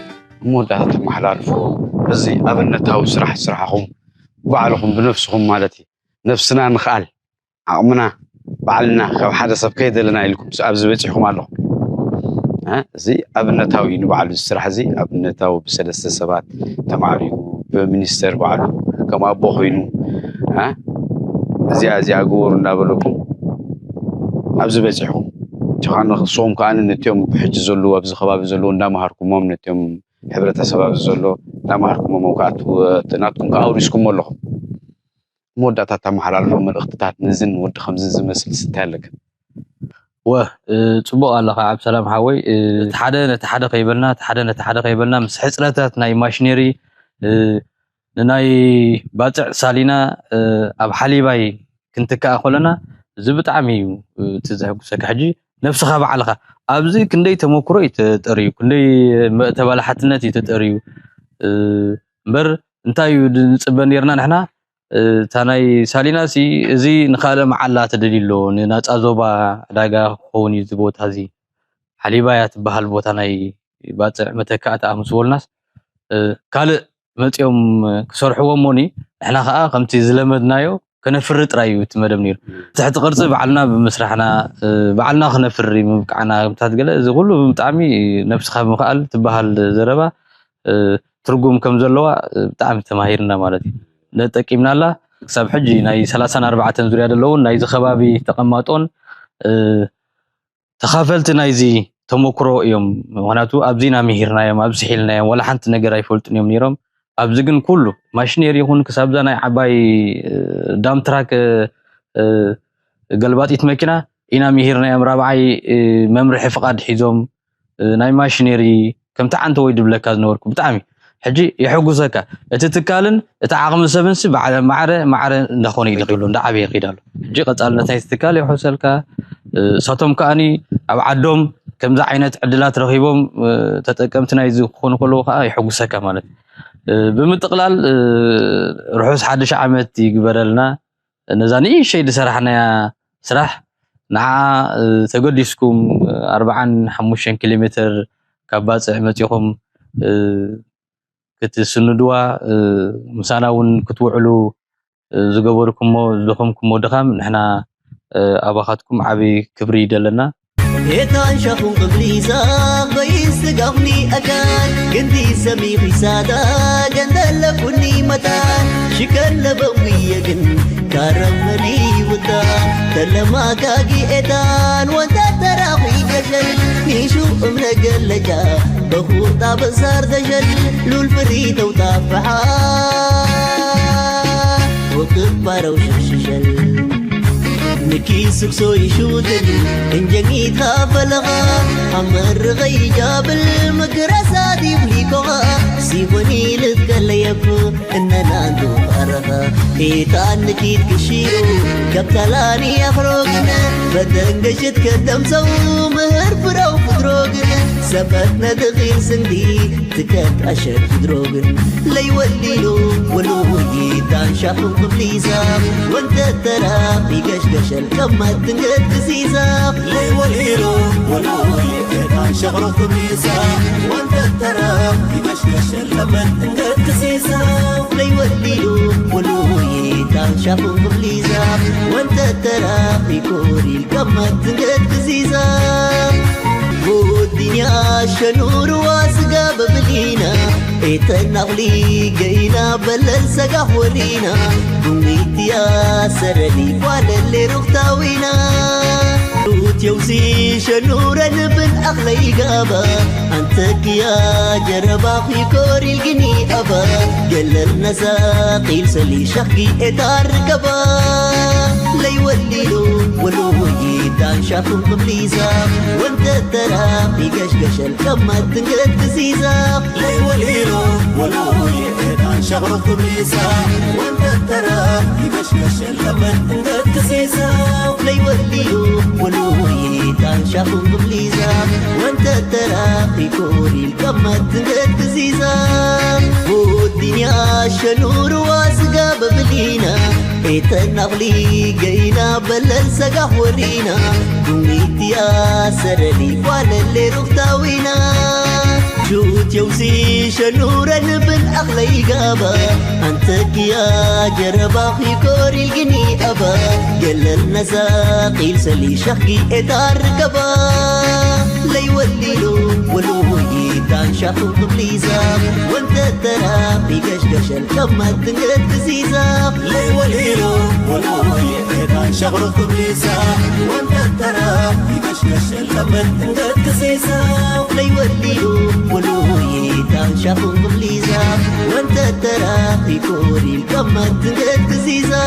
መወዳእታ ተመሓላልፎ እዚ ኣብነታዊ ስራሕ ስራሕኹም ባዕልኹም ብነብስኹም ማለት እዩ ነብስና ምኽኣል ዓቕምና ባዕልና ካብ ሓደ ሰብ ከየደለና ኢልኩም ኣብዚ በፂሕኩም ኣለኹም። እዚ ኣብነታዊ እዩ ንባዕሉ እዚ ስራሕ እዚ ኣብነታዊ ብሰለስተ ሰባት ተማዕሪጉ ብሚኒስተር ባዕሉ ከም ኣቦ ኮይኑ እዚኣ እዚኣ ግበሩ እንዳበለኩም ኣብዚ በፂሕኩም። ጭኻ ንክስዎም ከዓ ነቲኦም ብሕጂ ዘለዉ ኣብዚ ከባቢ ዘለዉ እንዳመሃርኩሞም ነቲኦም ሕብረተሰብ ኣብዚ ዘሎ እንዳመሃርኩሞም ከዓ ናትኩም ከዓ ኣውሪስኩሞ ኣለኹም። መወዳእታ እተመሓላልፎ መልእኽትታት ነዝን ወዲ ከምዝን ዝመስል እንታይ ኣለካ? ወ ጽቡቕ ኣለኻ ዓብሰላም ሓወይ እቲ ሓደ ነቲ ሓደ ከይበልና እቲ ሓደ ነቲ ሓደ ከይበልና ምስ ሕጽረታት ናይ ማሽነሪ ንናይ ባጽዕ ሳሊና ኣብ ሓሊባይ ክንትክኣ ከለና እዚ ብጣዕሚ እዩ እቲ ዘሐጉሰካ ሕጂ ነብስኻ ባዕልኻ ኣብዚ ክንደይ ተመክሮ እዩ ተጠርዩ፣ ክንደይ መ- ተባላሓትነት እዩ ተጠርዩ። እ፣ እምበር እንታይ እዩ ንፅበ ነርና ንሕና? እ፣ እታ ናይ ሳሊናሲ እዚ ንኻልእ መዓላ ተደልዩ ኣሎ፣ ንናፃ ዞባ ዕዳጋ ክኸውን እዩ እዚ ቦታ እዚ። ሓሊባያ ትበሃል ቦታ ናይ ባፅዕ መተካእታ ምስ በልናስ፣ እ፣ ካልእ መፂኦም ክሰርሕዎ እሞኒ፣ ንሕና ከዓ ከምቲ ዝለመድናዮ ከነፍሪ ጥራይ እዩ እቲ መደብ ነይሩ። ትሕቲ ቅርፂ ባዕልና ብምስራሕና፣ እ፣ ባዕልና ክነፍሪ ምብቃዕና፣ ከምታት ገለ እዚ ኩሉ ብጣዕሚ ነብስኻ ምኽኣል ትበሃል ዘረባ፣ እ፣ ትርጉም ከም ዘለዋ፣ እ፣ ብጣዕሚ ተማሂርና ማለት እዩ። ነጠቂምናላ ክሳብ ሕጂ ናይ ሰላሳን ኣርባዕተን ዙርያ ዘለውን ናይዚ ከባቢ ተቐማጦን፣ እ፣ ተኻፈልቲ ናይዚ ተመክሮ እዮም። ምኽንያቱ ኣብዚ ኢና ምሂርናዮም፣ ኣብዚ ሒልናዮም፣ ዋላ ሓንቲ ነገር ኣይፈልጡን እዮም ነይሮም። ኣብዚ ግን ኩሉ ማሽነሪ ይኹን ክሳብዛ ናይ ዓባይ፣ እ፣ ዳም ትራክ፣ እ፣ ገልባጢት መኪና ኢና ምሂርናዮም። ራብዓይ፣ እ፣ መምርሒ ፍቓድ ሒዞም፣ እ፣ ናይ ማሽነሪ ከምቲ ዓንተ ወይ ድብለካ ዝነበርኩ ብጣዕሚ ሕጂ የሐጉሰካ። እቲ ትካልን እቲ ዓቕሚ ሰብንሲ ባዕለ ማዕረ ማዕረ እንዳኾነ ይልኽ ኣሎ፣ እንዳዓበየ ይኸይድ ኣሎ። ሕጂ ቀጻልነት ናይቲ ትካል የውሕሰልካ። እ፣ እሳቶም ከኣኒ ኣብ ዓዶም ከምዚ ዓይነት ዕድላት ረኺቦም፣ እ፣ ተጠቀምቲ ናይዚ ክኾኑ ከለዉ ከኣ የሐጉሰካ ማለት እዩ። እ፣ ብምጥቕላል፣ እ፣ ርሑስ ሓድሽ ዓመት ይግበረልና። ነዛ ንእሽተይ ዝሰራሕናያ ስራሕ ንዓ፣ እ፣ ተገዲስኩም፣ እ፣ ኣርብዓን ሓሙሽተን ኪሎ ሜትር ካብ ባጽዕ መጺኹም፣ እ፣ ክትስንድዋ፣ እ፣ ምሳና እውን ክትውዕሉ፣ እ፣ ዝገበርኩሞ፣ ዝደኸምኩሞ ድኻም ንሕና፣ እ፣ ኣባኻትኩም ዓቢ ክብሪ ይደለና። ኤታን ሻኹን ቅብሊዛ በይስ ትጋፍኒ ኣካል ግንቲ ሰሚኺ ሳዳ ገንደለኩኒ መታን ሽከለበዊ የግን ካረመኒ ውታ ተለማጋጊ ኤታን ወንታ ተራኺ ገሸል ኒሹ እምነ ገለጃ በኹጣ በሳር ተሸል ሉል ፍሪ ተውጣፍሓ ወክባረው ሽሽሸል ንኪ ስክሶ ይሹትን እንጀሚታ ፈለኻ ኣመርኸይ ጃብል ምክራሳት ይብሊኮኻ ሲኾኒ ልትከለየኩ እነናንዱ ፈረኻ ኢታን ንኪት ክሽሩ ከብተላኒ ኣኽሮግን በተንገሽት ከተምሰው ምህር ፍረው ፍድሮግን ሰበት ነድኺል ስንዲ ትከት ኣሸት ፍድሮግን ለይወሊሉ ወሉ ይታን ሻኹ ክብሊዛ ወንተ ተራ ይገሽገሸል ከማት ትንገት ክሲዛ ለይወሊሉ ወሉ ይታን ሻኹ ክብሊዛ ወንተ ተራ ይገሽገሸል ከማት ትንገት ክሲዛ ለይወሊሉ ወሉ ይታን ሻኹ ክብሊዛ ወንተ ተራ ይኮሪል ከማት ትንገት ክሲዛ ودنيا شنور واسقا ببلينا ايتنا غلي قينا بلل سقا خورينا قوميتيا سرلي قوال اللي رختاوينا روت يوسي شنورا بن أخلي قابا أنتك يا جربا خي كوري القني أبا قلل نسا قيل سلي شخي إدار قبا ليولي له ولو يدان شاكم قبليزا وانت ترى في قشقش الكمة تنقد قزيزا ليولي له ولو يدان شاكم قبليزا وانت ترى في قشقش الكمة تنقد قزيزا ليولي له ولو يدان شاكم قبليزا وانت ترى في كوري الكمة تنقد قزيزا والدنيا شنور واسقا ببلينا إيتنا غلي قينا بلل سقا ورينا قوميتيا سرلي قوال اللي رختاوينا شوت يوسي شنورا بن أخلي قابا أنتك يا جربا خي كوري القني أبا قلل نسا قيل سلي شخي إدار قبا ليولي له ولو يدان شاخو قبليزا وانت ترى في قشقش الكمة تنقد قزيزا ليولي له ولو يدان شاخو قبليزا وانت ترى في قشقش الكمة تنقد قزيزا ليولي له ولو يدان شاخو قبليزا وانت ترى في كوري الكمة تنقد قزيزا